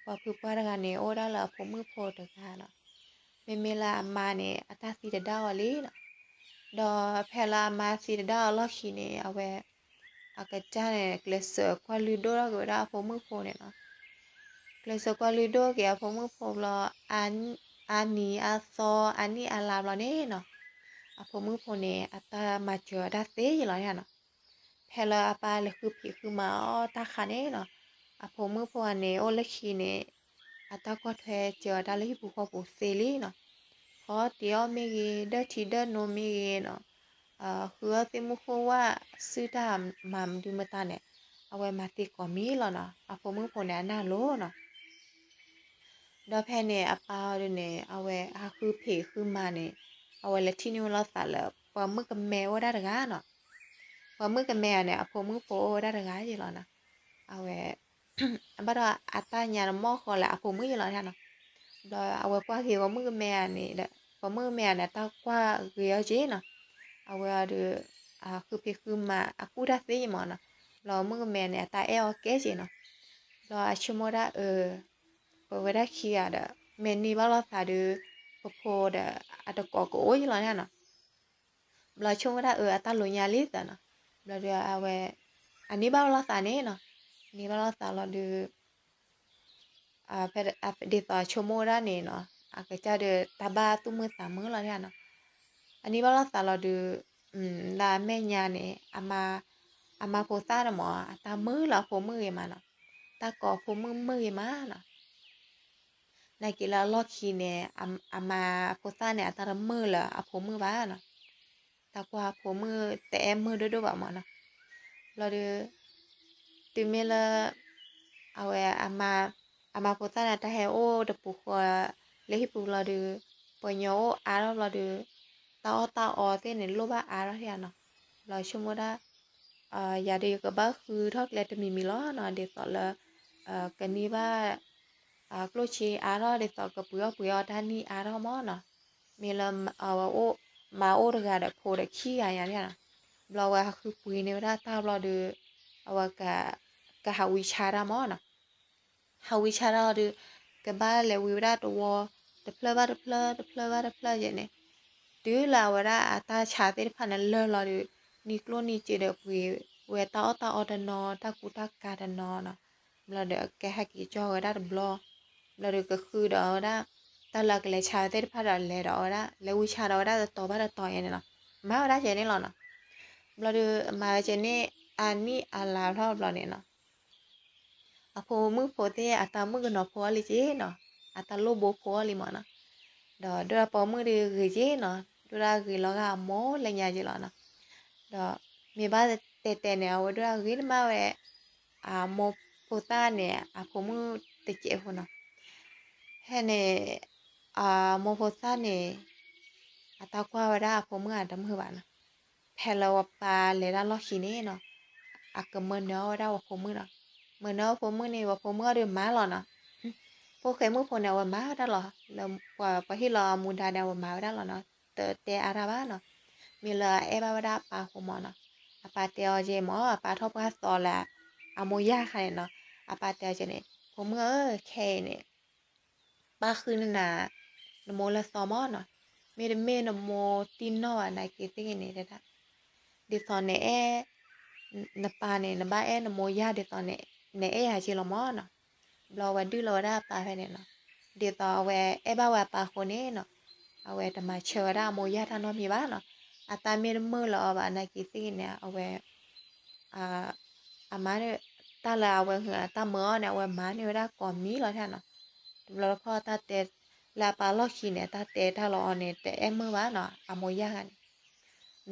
ပှၤဖုပှၢ်တဂၤန့ၣ် အိၣ်ဝဲဒၣ်လၢအဖိမုၣ်ဖိတဂၤနီၤ. မ့မ့ၢ်လၢအမါန့ၣ် အတၢ်သံတဒါအီၤလံနီၤ. ဒီးဖဲလၢအမါသံတဒါအီၤလီၢ်ခံန့ၣ် အဝဲ အကစၢ်န့ၣ် ကျဲးစၢးကွၢ်လုၢ်ဒိၣ်ထီၣ်က့ၤဝဲဒၣ်အဖိမုၣ်ဖိန့ၣ်နီၤ. ကျဲးစၢးကွၢ်လုၢ်ဒိၣ်က့ၤအဖိမုၣ်ဖိဘျီ အါနံၤအါသီ အနံၣ်အါလါဘျီန့ၣ်နီၤ, အဖိမုၣ်ဖိန့ၣ် အတၢ်မၤစၢၤအတၢ်သ့ယလီၤနီၤ. ဖဲလၢအပၢ်လဲၤဃုဖံးဃုမၤအီၣ်တၢ်ခါန့ၣ်နီၤ, အဖိမုၣ်ဖိဂၤန့ၣ် အိၣ်လၢခံန့ၣ် အတၢ်ကွၢ်ထွဲစၢၤအီၤတၢ်လၢဟံၣ်ပူၤဃီပူၤသ့လံနီၤ. ဃီတ့ၢ်အီၣ်မ့ၢ်ဂ့ၤ, ဒၢထံဒၢနိမ့ၢ်ဂ့ၤနီၤ, ဃုအီၣ်သ့ၣ်မုၣ်ဃိၣ်ဝၣ် စုတၢ်မၤမနုၤမတၤန့ၣ် အဝဲမၤသ့ကိးမံၤလီၤနီၤ. အဖိမုၣ်ဖိန့ၣ် အနၢ်လိၤနီၤ. ဒီးဖဲန့ၣ် အပၢ်အီၤဒုးန့ၣ် အဝဲဟးဃုဖံးဃုမၤန့ၣ် အဝဲလဲၤထံၣ်န့ၢ်ဝဲလိာ်သးလၢ ပှၤမုၣ်ကမဲအိၣ်ဝဲဒၣ်တဂၤနီၤ. ပှၤမုၣ်ကမဲဧါန့ၣ် အဖိမုၣ်ဖိအိၣ်ဝဲဒၣ်တဂၤယလီၤနီၤ. အဝဲ အဘၣ်ဒီးအတၢ်ညါန့ၣ် မီၢ်ဃီလၢအဖိမုၣ်ယလီၤနီၤ. ဘျီအဝဲကွၢ်ဂ့ၤပှၤမုၣ်ကမဲဧါန့ၣ်ဒီး ပှၤမုၣ်ကမဲဧါန့ၣ် အတၢ်ကွၢ်ဂ့ၤအီၤက့နီၤ. အဝဲအီၤဒုး ဃုဖံးဃုမၤ အကူၣ်တၢ်သ့ယမၢ်နီၤ. ဘျီမုၣ်ကမဲန့ၣ် အတၢ်အဲၣ်အီၤကဲက့နီၤ. ဘျီအဆိကမိၣ်ဒၣ်အၢ ပဝဲဒၣ်ခံဂၤဒီး မ့ၢ်န့ၢ်ဘၣ်လိာ်သးဒီး ပဖိဒီး အတကိးကအိၣ်ယလီၤနီၤ. ဘျီဆိကမိၣ်ဒၣ်အၢ အတၢ်လိၤညါလံသးနီၤ. ဘျီဒီးအဝဲ အန့ၢ်ဘၣ်လိာ်သးန့ၣ်နီၤ. န့ၢ်ဘၣ်လိာ်သးလီၤဒီး ဖဲဒ်သိးအဆိကမိၣ်ဒၣ်န့ၣ်နီၤ, အကစၢ်ဒီးတၢ်ဘၣ်သူၣ်မုာ်သးမုာ်လီၤနီၤ. အန့ၢ်ဘၣ်လိာ်သးလီၤဒီး လၢအမဲာ်ညါန့ၣ် အမါဖိသၣ်န့ၣ်မၢ် အတၢ်မုာ်လၢအဖိမုၣ်ဂ့ၤမးနီၤ. တၢ်ကိးအဖိမုၣ်မုာ်ဂ့ၤမးနီၤ. နာ်က့လၢအလီၢ်ခံန့ၣ် အမါဖိသၣ်န့ၣ် အတၢ်တမုာ်လၢအဖိမုၣ်ဘၣ်နီၤ. တၢ်ကွၢ်အဖိမုၣ်တအဲၣ်မုာ်ဒိၣ်ဒိၣ်ဘၣ်မၢ်နီၤ. ဘျီဒီး တုၤမ့ၢ်လၢ အဝဲ အမါဖိသၣ်န့ၣ် တၢ်ဟဲအိၣ်တပူၤဃီ လၢဟံၣ်ပူၤဘျီဒီး ပှၤညီအိၣ်အါထီၣ်ဘျီဒီး တၢ်အီၣ်တၢ်အီသ့ၣ်န့ၣ် လိၣ်ဘၣ်အါထီၣ်နီၤ. ဘျီဆိကမိၣ်ဒၣ် ယၤဒီးယကဘၣ်ဃုထီၣ်ကျဲတမံၤမံၤလီၤနီၤ, ဒ်သိးလၢ ကန့ၢ်ဘၣ် ကျိၣ်စ့အါထီၣ် ဒ်သိးကပှ့ၤအီၣ်ပှ့ၤအီတၢ်နံၣ်အါထီၣ်မၢ်နီၤ. မ့ၢ်လၢအဝဲအိၣ် မါအိၣ်တဂၤဒီးဖိဒီးခံဂၤညါန့ၣ်နီၤ. ဘျီဝဲဟးဃုပှ့ၤန့ၢ်ဝဲဒၣ်တၢ်ဘျီဒီး အဝဲ ကဟးဝံဆါတၢ်မၢ်နီၤ. ဟးဝံဆါတၢ်လီၤဒီး ကဘၣ်လဲၤဝံဝဲဒၣ်တဝီ တဖျၢၣ်ဘၣ်တဖျၢၣ် တဖျၢၣ်ဘၣ်တဖျၢၣ်ယဲန့ၣ်, တုၤလၢအဝဲဒၣ်အတၢ်ဆါသ့ၣ်တဖၣ်န့ၣ်လၢာ်လီၤဒီး နံၤကျိၣ်နံၤစ့ဒီးပှ့ၤဝဲတၢ်အီၣ်တၢ်အီတနီၤ တၢ်ကူတၢ်ကၤတနီၤနီၤ. ဘျီဒီးကဟဲက့ၤကၠီဝဲဒၣ်တဘျီ, ဘျီဒီးကဃုဒီးဝဲဒၣ် တၢ်လၢအကလဲၤဆါဝဲသ့ၣ်တဖၣ်ဒီးလဲၤဒီးဝဲဒၣ် လဲၤဝံဆါဒီးဝဲဒၣ်တတီၤဘၣ်တတီၤယဲန့ၣ်နီၤ. မၤဝဲဒၣ်ယဲန့ၣ်လီၤနီၤ. ဘျီဒီးမၤဝဲကဲန့ၣ် အနံၣ်အလါထီၣ်ဘျီန့ၣ်နီၤ အဖိမုၣ်ဖိသ့ၣ်အတၢ်မုၣ်ကနီၤဖိအီၤလံက့နီၤ, အတၢ်လိၣ်ဘိဖိအီၤလံမၢ်နီၤ. ဒီးဒိၣ်ဒၣ်ပိာ်မုၣ်ဒီးဂ့ၤက့နီၤ, ဒိၣ်ဒၣ်ဂ့ၤလီၤဂာ်အမိၢ်လၢညါက့လီၤနီၤ. ဒီးမ့ၢ်ဘၣ်တဲတဲန့ၣ် အဝဲဒိၣ်ဒၣ်ဂ့ၤတမံၤဝဲ အမိၢ်ဖိသၣ်န့ၣ် အဖိမုၣ်တစဲးဖိနီၤ. ဖဲန့ၣ် အမိၢ်ဖိသၣ်န့ၣ် အတၢ်ကွၢ်ဝဲဒၣ်အဖိမုၣ်အတမုာ်ဘၣ်နီၤ. ဖဲလၢဝဲပၢ်လဲၤတၢ်လီၢ်ခံန့ၣ်နီၤ, အကမၤနၢၤအီၣ်ဝဲဒၣ်ဝဲဖိမုၣ်နီၤ. မၤနၢၤအီၣ်ဖိမုၣ်န့ၣ် ဝဲဖိမုၣ်အီၤဒီးမၤလီၤနီၤ. ဖိၣ်ဃဲမုၣ်ဖိန့ၣ် အဝဲမၤဝဲဒၣ်လီၤ. လၢပှၤဟ့ၣ်လီၤအမူဒါန့ၣ် အဝဲမၤဝဲဒၣ်လီၤနီၤ. တတဲအါတၢ်ဘၣ်နီၤ. မ့ၢ်လၢအအဲၣ်ဘၣ်ဝဲဒၣ်အပၢ်အဃိမၢ်နီၤ. အပၢ်တဲအီၤက့မၢ်, အပၢ်ထီၣ်ပှၢ်သီလၢ အမိၢ်ယၢ်ခါန့ၣ်နီၤ. အပၢ်တဲအီၤက့န့ၣ်, ဖိမုၣ်ဧၢ, ခဲအံၤန့ၣ် ပၢ်ဃုန့ၢ်နၤ နမိၢ်လၢသီမၢ်နီၤ. မ့တမ့ၢ်နမိၢ်တံၢ်နီၢ်ဘၣ်နာ်က့သ့ၣ်ဂ့ၤန့ၣ်တဲဒၣ်, ဒ်သိးနအဲၣ် နပၢ်န့ၣ် နဘၣ်အဲၣ်နမိၢ်ယၢ်ဒ်သိးန့ၣ် နအဲၣ်ယၤက့လီၤမၢ်နီၤ. ဘျီဝဲဒုးလီၤဝဲဒၣ်အပၢ်ဖဲန့ၣ်နီၤ. ဒ်သိးအဝဲအဲၣ်ဘၣ်ဝဲအပၢ်အဃိန့ၣ်နီၤ, အဝဲတမၤဆၢဝဲဒၣ်အမိၢ်ယၢ်တၢ်နီတမံၤဘၣ်နီၤ. အတၢ်မ့ၢ်တမုာ်လၢၤအီၤဘၣ်နာ်က့သ့ၣ်ဂ့ၤန့ၣ် အဝဲ အမါန့ၣ် တၢ်လၢအဝဲဟုးအတၢ်မၢအီၤန့ၣ် အဝဲမၤန့ၢ်ဝဲဒၣ်ကိးမံၤလီၤနီၤ. တဘျီတခီၣ်တၢ်တဲ လၢအပၢ်လီၢ်ခံန့ၣ် တၢ်တဲတၢ်လီၤအီၤန့ၣ် တအဲၣ်မုာ်ဘၣ်နီၤ အမိၢ်ယၢ်ဂၤန့ၣ်.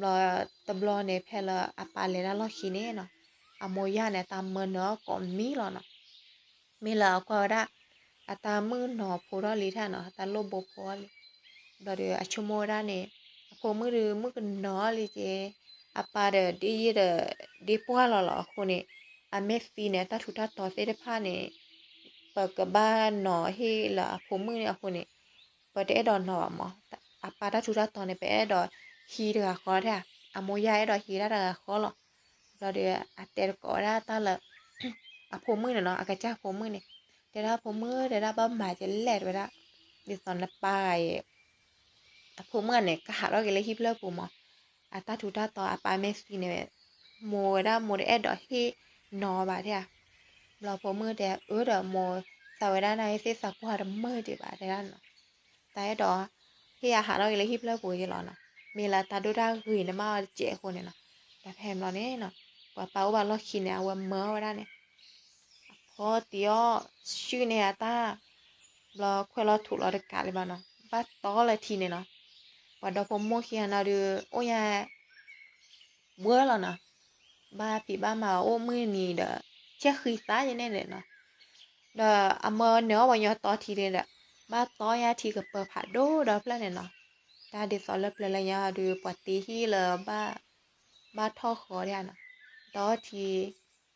ဘျီတဘျီန့ၣ် ဖဲလၢအပၢ်လဲၤတၢ်လီၢ်ခံန့ၣ်နီၤ, အမိၢ်ယၢ်န့ၣ် တၢ်မၢနၢၤအီၤကိးမံၤလီၤနီၤ. မ့ၢ်လၢအကွၢ်ဝဲဒၣ် အတၢ်မုၣ်ကနီၤဖိထီၣ်လံထၣ်နီၤ, တၢ်လိၣ်ဘိဖိအီၤလံ. ဘျီဒီးအဆိကမိၣ်ဝဲဒၣ်န့ၣ် အဖိမုၣ်ဒီးမုၣ်ကနီၤလံက့, အပၢ်ဒီးဒ်ယဲဒီး ဒ်ပှၢ်လီၤလီၤအဃိန့ၣ်, အမ့ၢ်သံန့ၣ် တၢ်ထူးတၢ်တီၤသ့ၣ်တဖၣ်န့ၣ် ပကဘၣ်နီၤဟ့ၣ်လၢအဖိမုၣ်န့ၣ်အဃိန့ၣ် ပတအဲၣ်ဒိးနီၤဘၣ်မၢ်. အပၢ်တၢ်ထူးတၢ်တီၤန့ၣ် ပအဲၣ်ဒိးဟံးတဂၤဃီထၣ်, အမိၢ်ယၢ်အဲၣ်ဒိးဟံးဒၣ်တဂၤဃီလီၤ. ဘျီဒီးအတဲတကိးဝဲဒၣ်တၢ်လၢ အဖိမုၣ်န့ၣ်နီၤ, အကစၢ်ဖိမုၣ်န့ၣ် တဲဒၣ်ဖိမုၣ် တဲဒၣ်ဘၣ်မၤကလဲၣ် တဲဝဲဒၣ်, ဒ်သိးနပၢ်ဂၤအံၤ အဖိမုၣ်န့ၣ် ကဟးထီၣ်က့ၤလၢဟံၣ်ဖျၢၣ်ပူၤမး, အတၢ်ထူးတၢ်တီၤအပၢ်မ့ၢ်သံန့ၣ် မိၢ်ဝဲဒၣ်မိၢ်တအဲၣ်ဒိးဟ့ၣ်နီၤဘၣ်တဲဧါ. ဘျီဖိမုၣ်တဲအၢဒီးမိၢ်သးဝဲဒၣ်န့ၣ် သ့ၣ်သးကွၢ်တမုာ်ဒံးဘၣ်တဲဒၣ်နီၤ, တၢ်အဲၣ်ဒိး ဟ့ၣ်အဟးထီၣ်က့ၤလၢဟံၣ်ဖျၢၣ်ပူၤက့ၤလီၤနီၤ, မ့ၢ်လၢတၢ်ဒိၣ်တၢ်ဂ့ၤန့ၣ်မးအီၤတစဲးအဃိန့ၣ်နီၤ, ဒီးဖဲဘျီန့ၣ်နီၤ, ပှၤပၢ်အိၣ်ဘၣ်လီၢ်ခံန့ၣ် အဝဲမၢအီၤဝဲဒၣ်န့ၣ် အဖီတံၢ်အီၤ စုၣ်န့ၢ်အတၢ်, ဘျီခွဲးလီၤထူးလီၤတကးလၢၤဘၣ်နီၤ, ဘၣ်တီလၢထံန့ၣ်နီၤ, ပှၤဒီဖိမိၢ်ခံဂၤနီၤဒုး အိၣ်ညါ ဝၢလီၤနီၤ, ဘၣ်ဖံးဘၣ်မၤအိၣ်မုၢ်နံၤဒီး ဆဲဃံသးယဲန့ၣ်န့ၣ်နီၤ, ဒီးအမၢနုာ်အီၣ်ပှၤညီတီထံန့ၣ်ဒီး ဘၣ်တီညါထံကပၢၤဖးဒိၣ်ဒီဖျၢၣ်န့ၣ်နီၤ, တၢ်ဒ်သိးလၢပျၢၤလၢညါဒုး ပှၤတ့ဟံၣ်လၢ ဘၣ်ထီၣ်ဃီဒၣ်နီၤ, တီ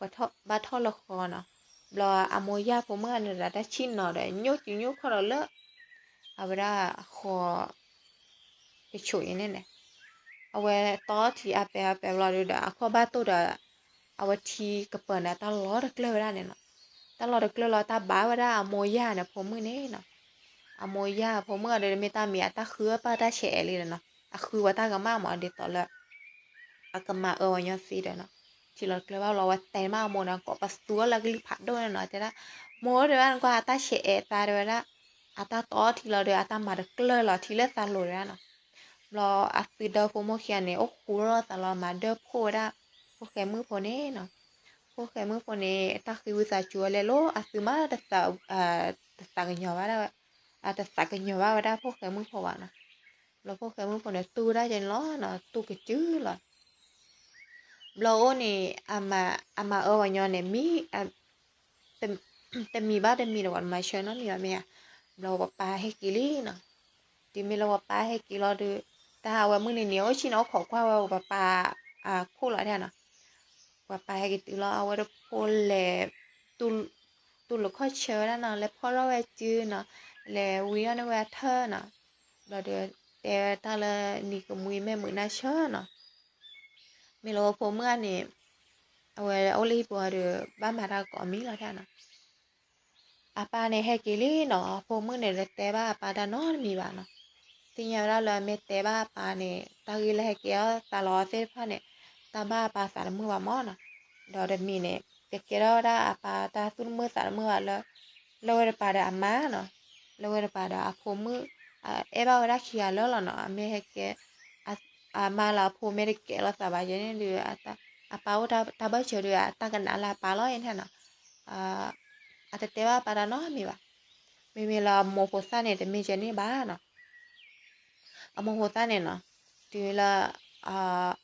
ထံ ဘၣ်ထီၣ်လၢဃီနီၤ, ဘျီအမိၢ်ယၢ်ဖိမုၣ်န့ၣ်ဒီး တၢ်ဆံၣ်နီၤဒီး ညိၣ်စုညိၣ်ခီၣ်ဒီးလၢ အဝဲဒၣ်အဃီ တဆိးအံၤန့ၣ်န့ၣ်, အဝဲတီထံအါပဲာ်အါပဲာ်ဘျီဒုးဒီး အခီၣ်ဘၣ်တိၢ်ဒီး အဝဲထံကပၢၤန့ၣ် တၢ်လီၤတကျၢၢ်ဝဲဒၣ်န့ၣ်နီၤ, တၢ်လီၤတကျၢၢ်လီၤ တၢ်ဘၣ်ဝဲဒၣ်အမိၢ်ယၢ်န့ၣ်ဖိမုၣ်န့ၣ်နီၤ, အမိၢ်ယၢ်ဖိမုၣ်အီၤဒီး မ့ၢ်တၢ်မံၤအတၢ်ဃုအပၢ်တၢ်ဆဲးအဲးလံဒီးနီၤ, အဃုဝဲတၢ်ကမၣ်မး ဒ်သိးလၢ အကမၤအၢဝဲညီသ့ဒီးနီၤ, ထံလီၤတကျၢၢ်ဘၣ်ဘျီ အဝဲတဲမးအမိၢ်န့ၣ် ကိးပသူအီၤလၢကလံၤဖးဒိၣ်န့ၣ်နီၤ, တဲဒၣ် မိၢ်ဧၢ တဲဝဲဒၣ် နကွၢ်အတၢ်ဆဲးအဲးသးတဲဝဲဒၣ်, အတၢ်တီထံလီၤဒီး အတၢ်မၤတကျၢၢ်လီၤထံလၢသးလိၤတဲဒၣ်နီၤ, ဘျီအသုဒီဖိမိၢ်ခံဂၤန့ၣ် အိၣ်ဃူလီၤသးလီၤ မၤဒၢၣ်ဖှိၣ်ဝဲဒၣ် ဖိၣ်ဃဲမုၣ်ဖိန့ၣ်နီၤ, ဖိၣ်ဃဲမုၣ်ဖိန့ၣ် တၢ်ဃံဝံသးစူၤဝဲလဲၣ်လိၤ အသုမး တသးကညီၤဘၣ်ဒၣ်ဝဲ, တသးကညီၤဘၣ်ဝဲဒၣ်ဖိၣ်ဃဲမုၣ်ဖိဘၣ်နီၤ, ဘျီဖိၣ်ဃဲမုၣ်ဖိန့ၣ် တူၢ်ဝဲဒၣ်ကဲန့ၣ်လီၤနီၤ, တူၢ်ကစုလီၤ ဘျီအိၣ်န့ၣ် အမၤအၢပှၤညီန့ၣ် မံ တမံၤဘၣ်တမံၤဒီး ပှၤတမၤဆၢနီတမံၤဘၣ်မ့ၢ်ဧါ, ဘျီပှၤပၢ်ဟဲက့ၤလံနီၤ, တုၤမ့ၢ်လၢပှၤပၢ်ဟဲက့ၤလီၤဒီး တၢ်အဝဲမုၢ်နံၤန့ၣ် အိၣ်ဆံန့ၣ် အိၣ်ခိးကွၢ်ဝဲပှၤပၢ် အခိၣ်လီၤဒၣ်နီၤ, ပှၤပၢ်ဟဲက့ၤတုၤလီၤ အဝဲတဖိလဲၤ တူၢ်လိာ်ခီၣ်ဆၢဝဲဒၣ်နီၤ, လဲၤဖီၣ်ထီၣ်ဝဲစုနီၤ, လဲၤဝံထီၣ်န့ၢ်ဝဲအထၢၣ်နီၤ, ဘျီဒီး တဲဝဲတၢ်လၢနံၤကမှံမဲာ်မုာ်နၢ်ဆၢနီၤ, မ့ၢ်လၢဖိမုၣ်ဧါန့ၣ် အဝဲအိၣ်လၢဟံၣ်ပူၤဒီး ဘၣ်မၤတၢ်ကိးမံၤလီၤဒၣ်နီၤ, အပၢ်န့ၣ်ဟဲက့ၤလံနီၤ, ဖိမုၣ်န့ၣ် တတဲဘၣ်အပၢ်တၢ်နီတမံၤဘၣ်နီၤ, သ့ၣ်ညါဝဲဒၣ်လၢအမ့ၢ်တဲဘၣ်အပၢ်န့ၣ် တၢ်ဂ့ၢ်လၢဟဲက့ၤအီၣ်သးလီၤသ့ၣ်တဖၣ်န့ၣ် တၢ်ဘၣ်အပၢ်သးတမုာ်ဘၣ်မးနီၤ, ဒီးတမံၤန့ၣ် ကကဲထီၣ်ဝဲဒၣ်အပၢ်တၢ်သူၣ်တမုာ်သးတမုာ်ဘၣ်လၢ လၢဝဲတပၤဒီးအမါနီၤ, လၢဝဲတပၤဒီးအဖိမုၣ် အဲၣ်ဘၣ်ဝဲဒၣ်ခံဂၤလၢာ်လီၤနီၤ, အမ့ၢ်ဟဲကဲ အမါလၢအဖိမ့ၢ်တကဲလီၤသးဘၣ်ယဲန့ၣ်ဒီး အပၢ်အိၣ်တၢ်ဘၣ်စၢၤဒီး အတၢ်ကနၣ်လၢအပၢ်လီၤယဲန့ၣ်နီၤ, အတတဲဘၣ်အပၢ်တၢ်နီတမံၤဘၣ်, မ့မ့ၢ်လၢအမိၢ်ဖိသၣ်န့ၣ် တမ့ၢ်ယဲန့ၣ်ဘၣ်နီၤ, အမိၢ်ဖိသၣ်န့ၣ်နီၤ, တုၤလၢ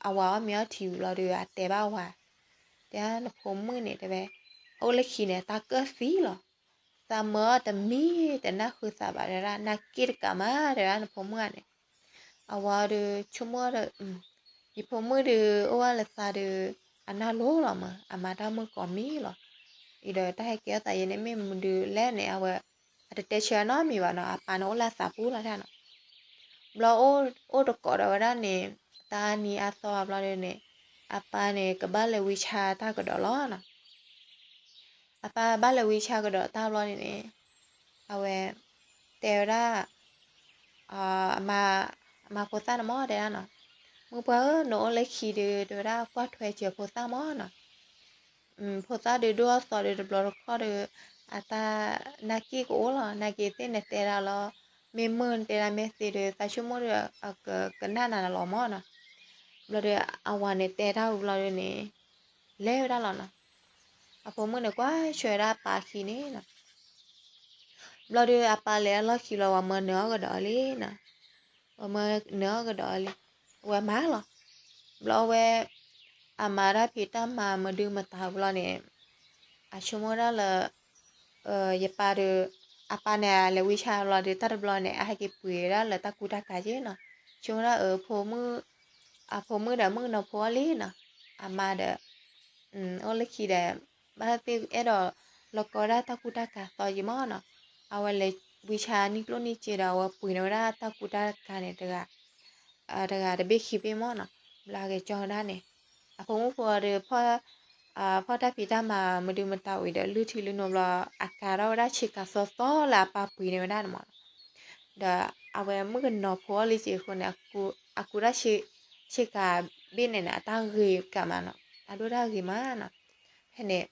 အဝၤအီၣ်မ့ၤအီထံဝံၤလီၤဒီး အတဲဘၣ်အဝၤ, တဲနဖိမုၣ်န့ၣ်တဲဝဲ, အအိၣ်လၢခံန့ၣ် တၢ်ကၢၣ်သံလီၤ, သးမၢအီၤတမံၤ တနၢ်ဃုာ်သးဘၣ်တဲဒၣ် နၢ်က့ၣ်တကးမး တဲဒၣ်နဖိမုၣ်ဧါန့ၣ်, အဝၤဒီးဆိကမိၣ်ဒီး ယဖိမုၣ်ဒီး အိၣ်ဝဲလၢသးဒီး အနၢ်လိၤလီၤမး အမၤတၢ်မုာ်ကိးမံၤလီၤ, အံၤဒီးတၢ်ဟဲက့ၤအီၣ်သးယဲန့ၣ်မ့ၢ်မနုၤလဲၣ်န့ၣ် အဝဲ အတတဲဆၢနီတမံၤဘၣ်နီၤ အပၢ်န့ၣ်အိၣ်လၢအသးပူၤလီၤဒၣ်နီၤ, ဘျီအိၣ်တကိးဒီးဝဲဒၣ်န့ၣ် တၢ်နံၤအါသီအါဘျီဒီးန့ၣ် အပၢ်န့ၣ် ကဘၣ်လဲၤဝံဆါတၢ်ကဒီးလီၤနီၤ, အပၢ်ဘၣ်လဲၤဝံဆါကဒီးတၢ်ဘျီန့ၣ်န့ၣ် အဝဲ တဲဝဲဒၣ် အမါဖိသၣ်န့ၣ်မးတဲဒၣ်နီၤ, မုၢ်ပှၢ်ဧၢ နအိၣ်လၢခံဒီး တဲဝဲဒၣ်ကွၢ်ထွဲစၢၤဖိသၣ်မးနီၤ, ဖိသၣ်ဒီးဒိၣ်အသီဒီးတဘျီတခီၣ်ဒီး အတၢ်နၢ်က့ၣ်ကအိၣ်လီၤ နၢ်က့ၣ်သ့ၣ်န့ၣ်တဲဒၣ်လီၤ, မ့ၢ်မုၢ်နတဲဒၣ်မ့ၢ်သ့ဒီး သးဆိကမိၣ်ဒီး အကကနၣ်နၤလီၤမးနီၤ, ဘျီဒီး အဝၤန့ၣ်တဲတၢ်ဝံၤဘျီဒီးန့ၣ် လဲၤဝဲဒၣ်လီၤနီၤ, အဖိမုၣ်န့ၣ်ကွၢ်ဆၢဝဲဒၣ်အပၢ်ခံန့ၣ်နီၤ ဘျီဒီးအပၢ်လဲၤအလီၢ်ခံလီၤ ပှၤမၢနုာ်အီၣ်ကဒီးလံနီၤ, ပှၤမၢနုာ်အီၣ်ကဒီးလံ, အဝဲမၤလီၤ, ဘျီအဝဲ အမၤတၢ်ဖံးတၢ်မၤမဒုမတၤဘျီန့ၣ် အဆိကမိၣ်ဒၣ်လၢ ယပၢ်ဒီး အပၢ်န့ၣ် အလဲၤဝံဆါဘျီဒီး တၢ်တဘျီန့ၣ် အဟဲက့ၤပှ့ၤဝဲဒၣ်လၢတၢ်ကူတၢ်ကၤက့နီၤ, ဆိကမိၣ်ဒၣ်အ အဖိမုၣ်ဒီးမုၣ်ကနီၤဖိအီၤလံနီၤ, အမါဒီး အိၣ်လၢခံဒီး ဘၣ်သ့ၣ်အဲၣ်ဒိးလီၤကီဒၣ်တၢ်ကူတၢ်ကၤသီယံၤမးနီၤ, အဝဲလဲၤဝံဆါနံၣ်ကျိၣ်နံၣ်စ့ဒီး အဝဲပှ့ၤန့ၢ်ဝဲဒၣ်တၢ်ကူတၢ်ကၤန့ၣ်တဂၤ တဂၤတဘ့ၣ်ခံဘ့ၣ်မးနီၤ, ဘျီက့ၤကၠီဒၣ်န့ၣ် အဖိမုၣ်ဖိဒီးဖီၣ် ဖီၣ်တၢ်ဖံးတၢ်မၤမနုၤမတၤဝံၤဒီး လုၢ်ထံလုၢ်နိဘျီ အကၤထီၣ်ဝဲဒၣ်ဆ့ကၤသီသီလၢအပၢ်ပှ့ၤန့ၢ်ဝဲဒၣ်န့ၣ်မးနီၤ. ဒီးအဝဲမုၣ်ကနီၤဖိအီၤလံက့ၤအဃိန့ၣ် အကူတၢ်ဆ့ကၤဘ့ၣ်န့ၣ်န့ၣ် အတၢ်ဂ့ၤကးမးနီၤ, အဒိၣ်တၢ်ဂ့ၤမးနီၤ. ဖဲန့ၣ်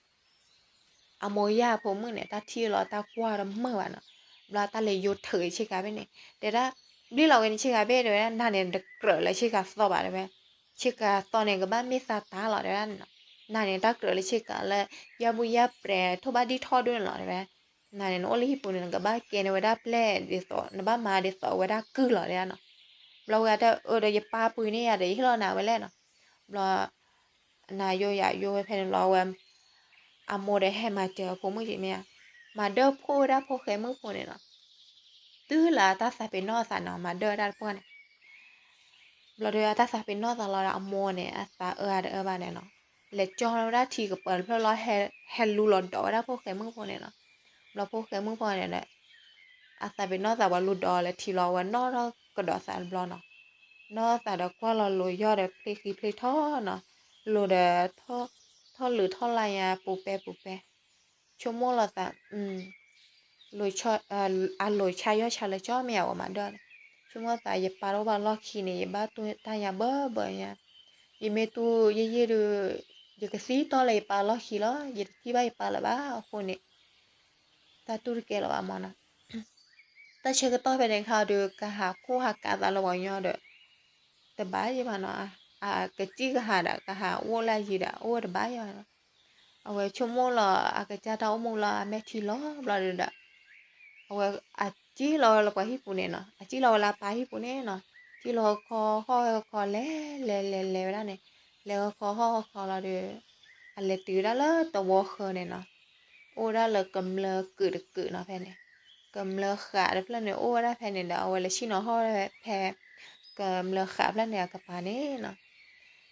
အမိၢ်ယၢ်အဖိမုၣ်န့ၣ် တၢ်ထံၣ်လီၤတၢ်ကွၢ်တမုာ်ဘၣ်နီၤ. ဘျီတၢ်လဲၤယိၤထုးဆ့ကၤဘ့ၣ်န့ၣ် တဲဒၣ် ဘျ့လီၤဝဲန့ၣ်ဆ့ကၤဘ့ၣ်တဲဝဲဒၣ် နၤန့ၣ်တကြၢးလၢဆ့ကၤသီဘၣ်တဲဝဲ, ဆ့ကၤသီန့ၣ် ကဘၣ်မ့ၢ်သးတၢ်လီၤတဲဝဲဒၣ်န့ၣ်နီၤ. နၤန့ၣ်တၢ်ကြၢးလၢဆ့ကၤလၢ ယၢ်ဘူၣ်ယၢ်ပြဲၤထိၣ်ဘၣ်ဒံၣ်ထီၣ်ဒိၣ်န့ၣ်လီၤတဲဝဲ. နၤန့ၣ် နအိၣ်လၢဟံၣ်ပူၤန့ၣ် နကဘၣ်ကဲန့ၢ်ဝဲဒၣ်ပျဲၢ်ဒ်သိး နဘၣ်မၤဒ်သိးဝဲဒၣ်ကုၢ်လီၤတဲဒၣ်နီၤ. ဘျီဝဲတဲအၢဒီး ယပၢ်ပှ့ၤန့ၢ်ယၤဒီး ယဟ့ၣ်လီၤနၤဝဲလဲၣ်နီၤ. ဘျီ နၤယိယၤယိဝဲဖဲန့ၣ်ဘျီဝဲ အမိၢ်ဒီးဟဲမၤစၢၤအဖိမုၣ်က့ၤမ့ၢ်ဧါ, မၤဒၢၣ်ဖှိၣ်ဝဲဒၣ်ဖိဃဲမုၣ်ဖိန့ၣ်နီၤ. တုၤလၢအတၢ်သးပ့ၤနီၣ်အသးနီၤ မၤဒၢၣ်ဝဲဒၣ်တပှၢ်န့ၣ် ဘျီဒီးအတၢ်သးပ့ၤနီၣ်သးလီၤဒီး အမိၢ်န့ၣ် အသးအၢအါတအၢဘၣ်န့ၣ်နီၤ. လဲၤကၠီဝဲဒၣ်ထံကပၤတဖျၢၣ်လီၤ, ဟဲလူလီၤဒီးဝဲဒၣ်ဖိဃဲမုၣ်ဖိန့ၣ်နီၤ. ဘျီဖိဃဲမုၣ်ဖိန့ၣ်ဒီး အသးပ့ၤနီၣ်သးဝဲလူဒီးလဲၤထံလီၤဝဲနီၣ်ထီၣ်ကဒီးသးတဘျီနီၤ. နီၣ်သးဒီးကွၢ်လီၤလိၤယီၢ်ဒီးဖျ့ဃံဖျ့ထီၣ်နီၤ. လိၤဒီး ထီၣ်လုးထီၣ်လါညါပူၤပဲပူၤပဲ ဆိကမိၣ်လီၤသး အလိၤဆါယီၢ်ဆါလၢကၠီမ့ၢ်အဝဲမၤဒၢၣ်န့ၣ်, ဆိကမိၣ်သး ယပၢ်တအိၣ်ဘၣ်လီၢ်ခံန့ၣ် ယဘၣ်တူၢ်တၢ်ညါဘၢဘၢညါ, ယမ့ၢ်တူၢ်ယံာ်ယံာ်ဒီး ယကသံတီလၢယပၢ်လီၢ်ခံလီၤ, ယတထံၣ်ဘၣ်ယပၢ်လၢၤဘၣ်အဃိန့ၣ် တၢ်တူၢ်တကဲလၢၤဘၣ်မးနီၤ. တၢ်ဆၢကတီၢ်ဖဲန့ၣ်ခါဒီး ကဟးခိၣ်ဟးကးသးလၢပှၤကညီဒီး တဘၣ်ယဲဘၣ်နီၤ, အကစံၣ်ကဟးဒီး ကဟးအိၣ်လၢယံၤဒီး အိၣ်ဝဲတဘၣ်ယဲဘၣ်နီၤ. အဝဲဆိကမိၣ်လီၤ အကစၢ်တၢ်အိၣ်မူလၢအမဲာ်ထံလီၤဘျီဒီး အဝဲအစံၣ်လီၤဝဲလၢပှၤဟံၣ်ပူၤန့ၣ်နီၤ, အစံၣ်လီၤဝဲလၢအပၢ်ဟံၣ်ပူၤန့ၣ်နီၤ, စံၣ်လီၤဟီၣ်ခီဟီၣ်ခီလဲၤလဲၤလဲၤလဲၤဝဲဒၣ်န့ၣ်, လဲၤဟီၣ်ခီဟီၣ်ခီလီၤဒီး အလဲၤတုၤဝဲဒၣ်လၢတဝီဃၢၤန့ၣ်နီၤ, အိၣ်ဝဲဒၣ်လၢကမျၢၢ်ကုာ်တကုာ်နီၤဖဲန့ၣ်, ကမျၢၢ်ဃးတဖျၢၣ်န့ၣ် အိၣ်ဝဲဒၣ်ဖဲန့ၣ်ဒီး အဝဲလဲၤဆ့ၣ်နီၤဟီၣ်ဝဲဖဲ ကမျၢၢ်ဃးဖျၢၣ်န့ၣ်အကပၤန့ၣ်နီၤ,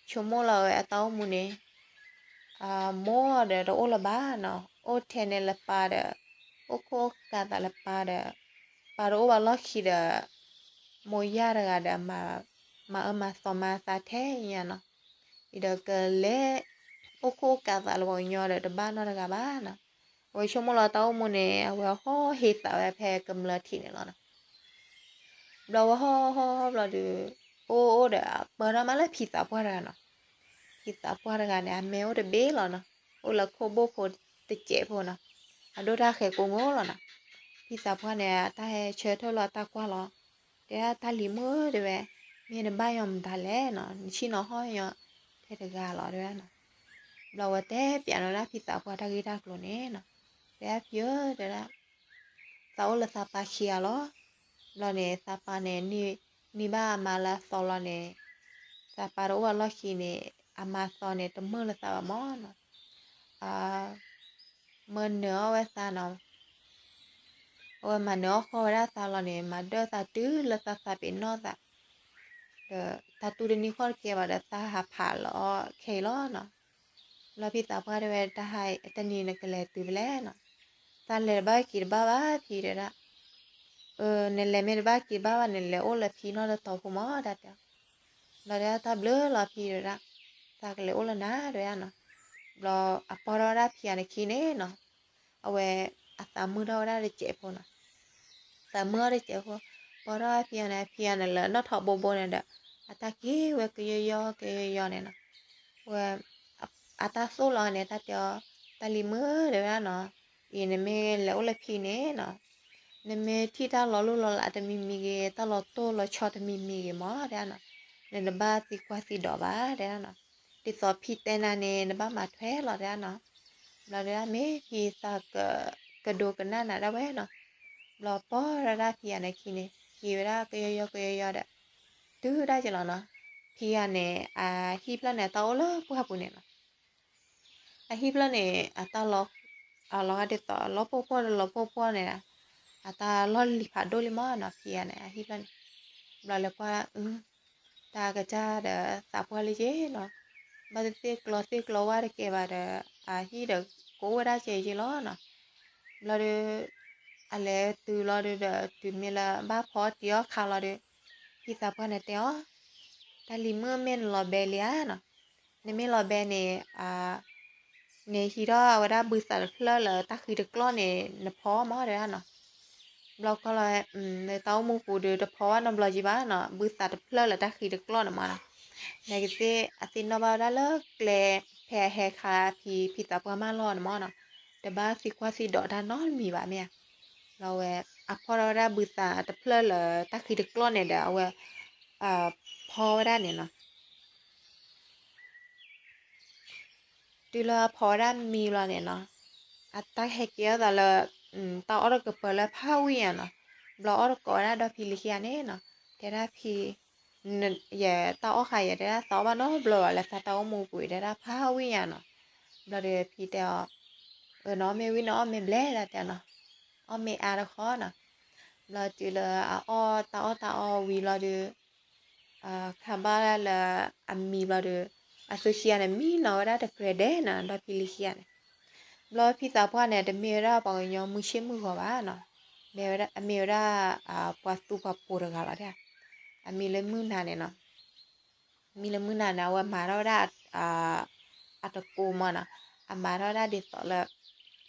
ဆိကမိၣ်လီၤဝဲအတၢ်အိၣ်မူန့ၣ် မိၢ်ဒီးတအိၣ်လၢၤဘၣ်နီၤ, အိၣ်ထဲန့ၣ်လၢပၢ်ဒီး အိၣ်ခိၣ်အိၣ်ကးသးလၢပၢ်ဒီး ပၢ်တအိၣ်ဘၣ်လီၢ်ခံဒီး မိၢ်ယၢ်တဂၤဒီး မၤအၢမၤသီမၤသးထဲညါနီၤ, အံၤဒီးကလဲၤ အိၣ်ခိၣ်အိၣ်ကးသးလၢပှၤကညီဒီး တဘၣ်နီတဂၤဘၣ်နီၤ. အဝဲဆိကမိၣ်လီၤတၢ်အိၣ်မူန့ၣ် အဝဲဟီၣ်ဟ့သးဝဲဖဲကမျၢၢ်ထံးန့ၣ်လီၤနီၤ. ဘျီဝဲဟီၣ်ဟီၣ်ဟီၣ်ဘျီဒီး အိၣ်အိၣ်ဒီး ပၢၢ်ထီၣ်မးလၢဖံသးပှၢ်တဂၤနီၤ. ဖံသးပှၢ်တဂၤန့ၣ် အမ့ၢ်အိၣ်တဘ့ၣ်လီၤနီၤ, အိၣ်လၢခိၣ်ဘိၣ်ဖိတစဲးဖိနီၤ, အဒိၣ်တၢ်ဃဲၤကိးမုၢ်လီၤနီၤ. ဖံသးပှၢ်န့ၣ် အတၢ်ဟဲဆၢထၢၣ်လီၤအတၢ်ကွၢ်လီၤ, တဲဒၣ်တၢ်လံၤမုၣ်တဲဝဲ, မ့ၢ်နဘၣ်ယီၤမတၤလဲၣ်နီၤ, နဆ့ၣ်နီၤဟီၣ်ယီၤထဲတဂၤလီၤတဲဝဲဒၣ်နီၤ. ဘျီဝဲတဲပျးနီၤဒၣ်ဖံသးပှၢ်တၢ်ဂ့ၢ်တၢ်ကျိၤန့ၣ်နီၤ, တဲဒၣ်ဖံဧၢတဲဒၣ် သးအိၣ်လၢသးပၢ်ခံဂၤလီၤ. ဘျီန့ၣ် သးပၢ်န့ၣ် နံၤဘၣ်အမါလၢအသီလီၤန့ၣ်, သးပၢ်တအိၣ်ဘၣ်လီၢ်ခံန့ၣ် အမါသီန့ၣ် တမုာ်လၢၤသးဘၣ်မးနီၤ. မၢနၢၤအီၣ်ဝဲသးနီၤ, အဝဲမၤနၢၤအီၣ်ဃီဝဲဒၣ်သးလီၤန့ၣ် မၤဒၢၣ်သးတုၤလၢသးသးပ့ၤနီၣ်သး, ဒီးတၢ်တူၢ်တန့ၢ်ဃီတကဲဘၣ်ဒီး သးဟးဖးလီၤအီၣ်ခဲအံၤလီၤနီၤ. ဘျီဖံသးပှၢ်တဲဝဲ တၢ်ဟါတနံၤနကလဲၤတုၤဖဲလဲၣ်နီၤ. သးလဲၤတဘၣ်က့ၤတဘၣ်ဘၣ်ဖံတဲဒၣ်. နလဲၤမ့ၢ်တဘၣ်က့ၤတဘၣ်ဘၣ်န့ၣ် လဲၤအိၣ်လၢဖံနီၢ်တတီၤဖိမးဒၣ်တဲ. ဘျီတဲဒၣ်တၢ်ဘျုးလီၤဖံတဲဒၣ်, သးကလဲၤအိၣ်လၢနၤတဲဒၣ်နီၤ. ဘျီအပီထီၣ်ဝဲဒၣ်ဖံဂၤန့ၣ်ခံန့ၣ်နီၤ, အဝဲအသးမုာ်ထီၣ်ဝဲဒၣ်တစဲးဖိနီၤ. သးမုာ်ထီၣ်တစဲးဖိ, ပီထီၣ်ဝဲဖံဂၤန့ၣ် ဖံဂၤန့ၣ်လၢနီၢ်ထီဘိဘိန့ၣ်ဒီး အတၢ်က့ၤဝဲကယီယီကယီယီန့ၣ်နီၤ. ဝဲ အတၢ်သိၣ်လီၤန့ၣ် တၢ်တဲအီၤ, တၢ်လံၤမုၣ်တဲဝဲဒၣ်နီၤ, အံၤနမ့ၢ်လဲၤအိၣ်လၢဖံန့ၣ်နီၤ, နမ့ၢ်ထံၣ်တၢ်လီၤလိၢ်လီၤလးတမံၤမံၤဂ့ၤ, တၢ်လီၤတိၢ်လီၤဆီတမံၤမံၤဂ့ၤမးတဲဒၣ်နီၤ, နတဘၣ်သံကွၢ်သံဒိးဘၣ်တဲဒၣ်နီၤ. ဒ်သိးဖံတဲနၤန့ၣ် နဘၣ်မၤထွဲလီၤတဲဒၣ်နီၤ. ဘျီတဲဒၣ်မ့ၢ်ဖံသးကဒိကနၣ်နၤဒၣ်ဝဲနီၤ. ဘျီပီထီၣ်ဝဲဒၣ်ဖံဂၤန့ၣ်ခံန့ၣ် က့ၤဝဲဒၣ်ကယီယီကယီယီဒီး တုၤဒၣ်က့ၤလီၤနီၤ. ဖံဂၤန့ၣ် အဟံၣ်ဖျၢၣ်န့ၣ် အတၢ်အိၣ်လၢပှၢ်ပူၤန့ၣ်နီၤ. အဟံၣ်ဖျၢၣ်န့ၣ် အတၢ်လီၤ, အလီၤဂာ်ဒ်သိးလီၤပှီၢ်ပှီၢ်ဒီးလီၤပှီၢ်ပှီၢ်န့ၣ်, အတၢ်လီၢ်လံၤဖးဒိၣ်လံမးနီၤ ဖံဂၤန့ၣ် အဟံၣ်ဖျၢၣ်န့ၣ်. ဘျီလဲၤကွၢ် တၢ်ကစၢ်ဒီးသးပှၢ်လံက့နီၤ, ဘၣ်သ့ၣ်သ့ၣ်ကျီသ့ၣ်ကျီဝါတကဲဘၣ်ဒီး အဟံၣ်ဒီးကအိၣ်ဝဲဒၣ်ကဲယ့လီၤနီၤ. ဘျီဒီး အလဲၤတုၤလီၤဒီး တုၤမ့ၢ်လၢဘၣ်ဖီတံၢ်အီၣ်ခါလီၤဒီး ဖံသးပှၢ်န့ၣ်တဲအီၤ, တၢ်လံၤမုၣ်မ့ၢ်နလီၤဘဲလံဧါနီၤ. နမ့ၢ်လီၤဘဲန့ၣ် အ နဟံးထီၣ်အဝဲဒၣ်ဘုသးတဖျၢၣ်လၢတၢ်ဃံတကျီၢ်န့ၣ် နဖီမးတဲဒၣ်နီၤ. ဘျီခီလီၤ နတၢ်အိၣ်မူပူၤဒီးတဖီဘၣ်နီတဘျီကံဘၣ်နီၤ, ဘုသးတဖျၢၣ်လၢတၢ်ဃံတကျီၢ်န့ၣ်မးနီၤ. နကသ့ၣ်အသ့ၣ်နီၣ်ဘၣ်ဝဲဒၣ်လၢကျဲ ဖဲအဟဲခးဖံဖံသးပှၢ်မၢလီၤန့ၣ်မးနီၤ, တဘၣ်သံကွၢ်သံဒိးတၢ်နီတမံၤဘၣ်မ့ၢ်ဧါ. ဘျီဝဲ အဖီထီၣ်ဝဲဒၣ်ဘုသးတဖျၢၣ်လၢတၢ်ဃံတကျီၢ်န့ၣ်ဒီး အဝဲ ဖီဝဲဒၣ်န့ၣ်နီၤ. တုၤလၢအဖီဝဲဒၣ်မံဘျီန့ၣ်နီၤ, အတၢ်ဟဲက့ၤအသးလၢ တၢ်အီၣ်တကပၤလၢဖးဝံၣ်ညါနီၤ. ဘျီအီၣ်တကိးဝဲဒၣ်ဒီဖံလံၤခံဂၤန့ၣ်နီၤ, တဲဒၣ်ဖံ ယတၢ်အီၣ်ဃာ်ယဲ တဲဒၣ်သးအီၣ်ဘၣ်နီတဘျီဘၣ်လၢသးတၢ်အိၣ်မူပူၤ တဲဒၣ်ဖးဝံၣ်ညါနီၤ. ဘျီဒီးဖံတဲအီၤ, အၢ နအီၣ်မ့ၢ်ဝံၣ် နအီၣ်မ့ၢ်ဘျဲၣ်ဒၣ်တဲနီၤ, အီၣ်မ့ၢ်အါတခီနီၤ. ဘျီတုၤလၢအအီၣ်တၢ်အီၣ်တၢ်အီဝံၤဘျီဒီး ခါဘၣ်လၢအမံဘျီဒီး အသုခံဂၤန့ၣ် မံနီၤဝဲဒၣ်တကြဲးဒဲးနီၤ ဒီဖံလံၤခံဂၤန့ၣ်. ဘျီဖံသးပှၢ်န့ၣ် တမ့ၢ်ဝဲဒၣ်ပှၤကညီမုၢ်ဆ့ၣ်မုၢ်ဂီၤဘၣ်နီၤ, မ့ၢ်ဝဲဒၣ် အမ့ၢ်ဝဲဒၣ် ပှၤသူပှၤပိာ်တဂၤလီၤတဲ, အမံၤလၢမုၢ်နၤန့ၣ်နီၤ. မံၤလၢမုၢ်နၤန့ၣ် အဝဲမၤထီၣ်ဝဲဒၣ် အတကိးမးနီၤ, အမၤထီၣ်ဝဲဒၣ်ဒ်သိးလၢ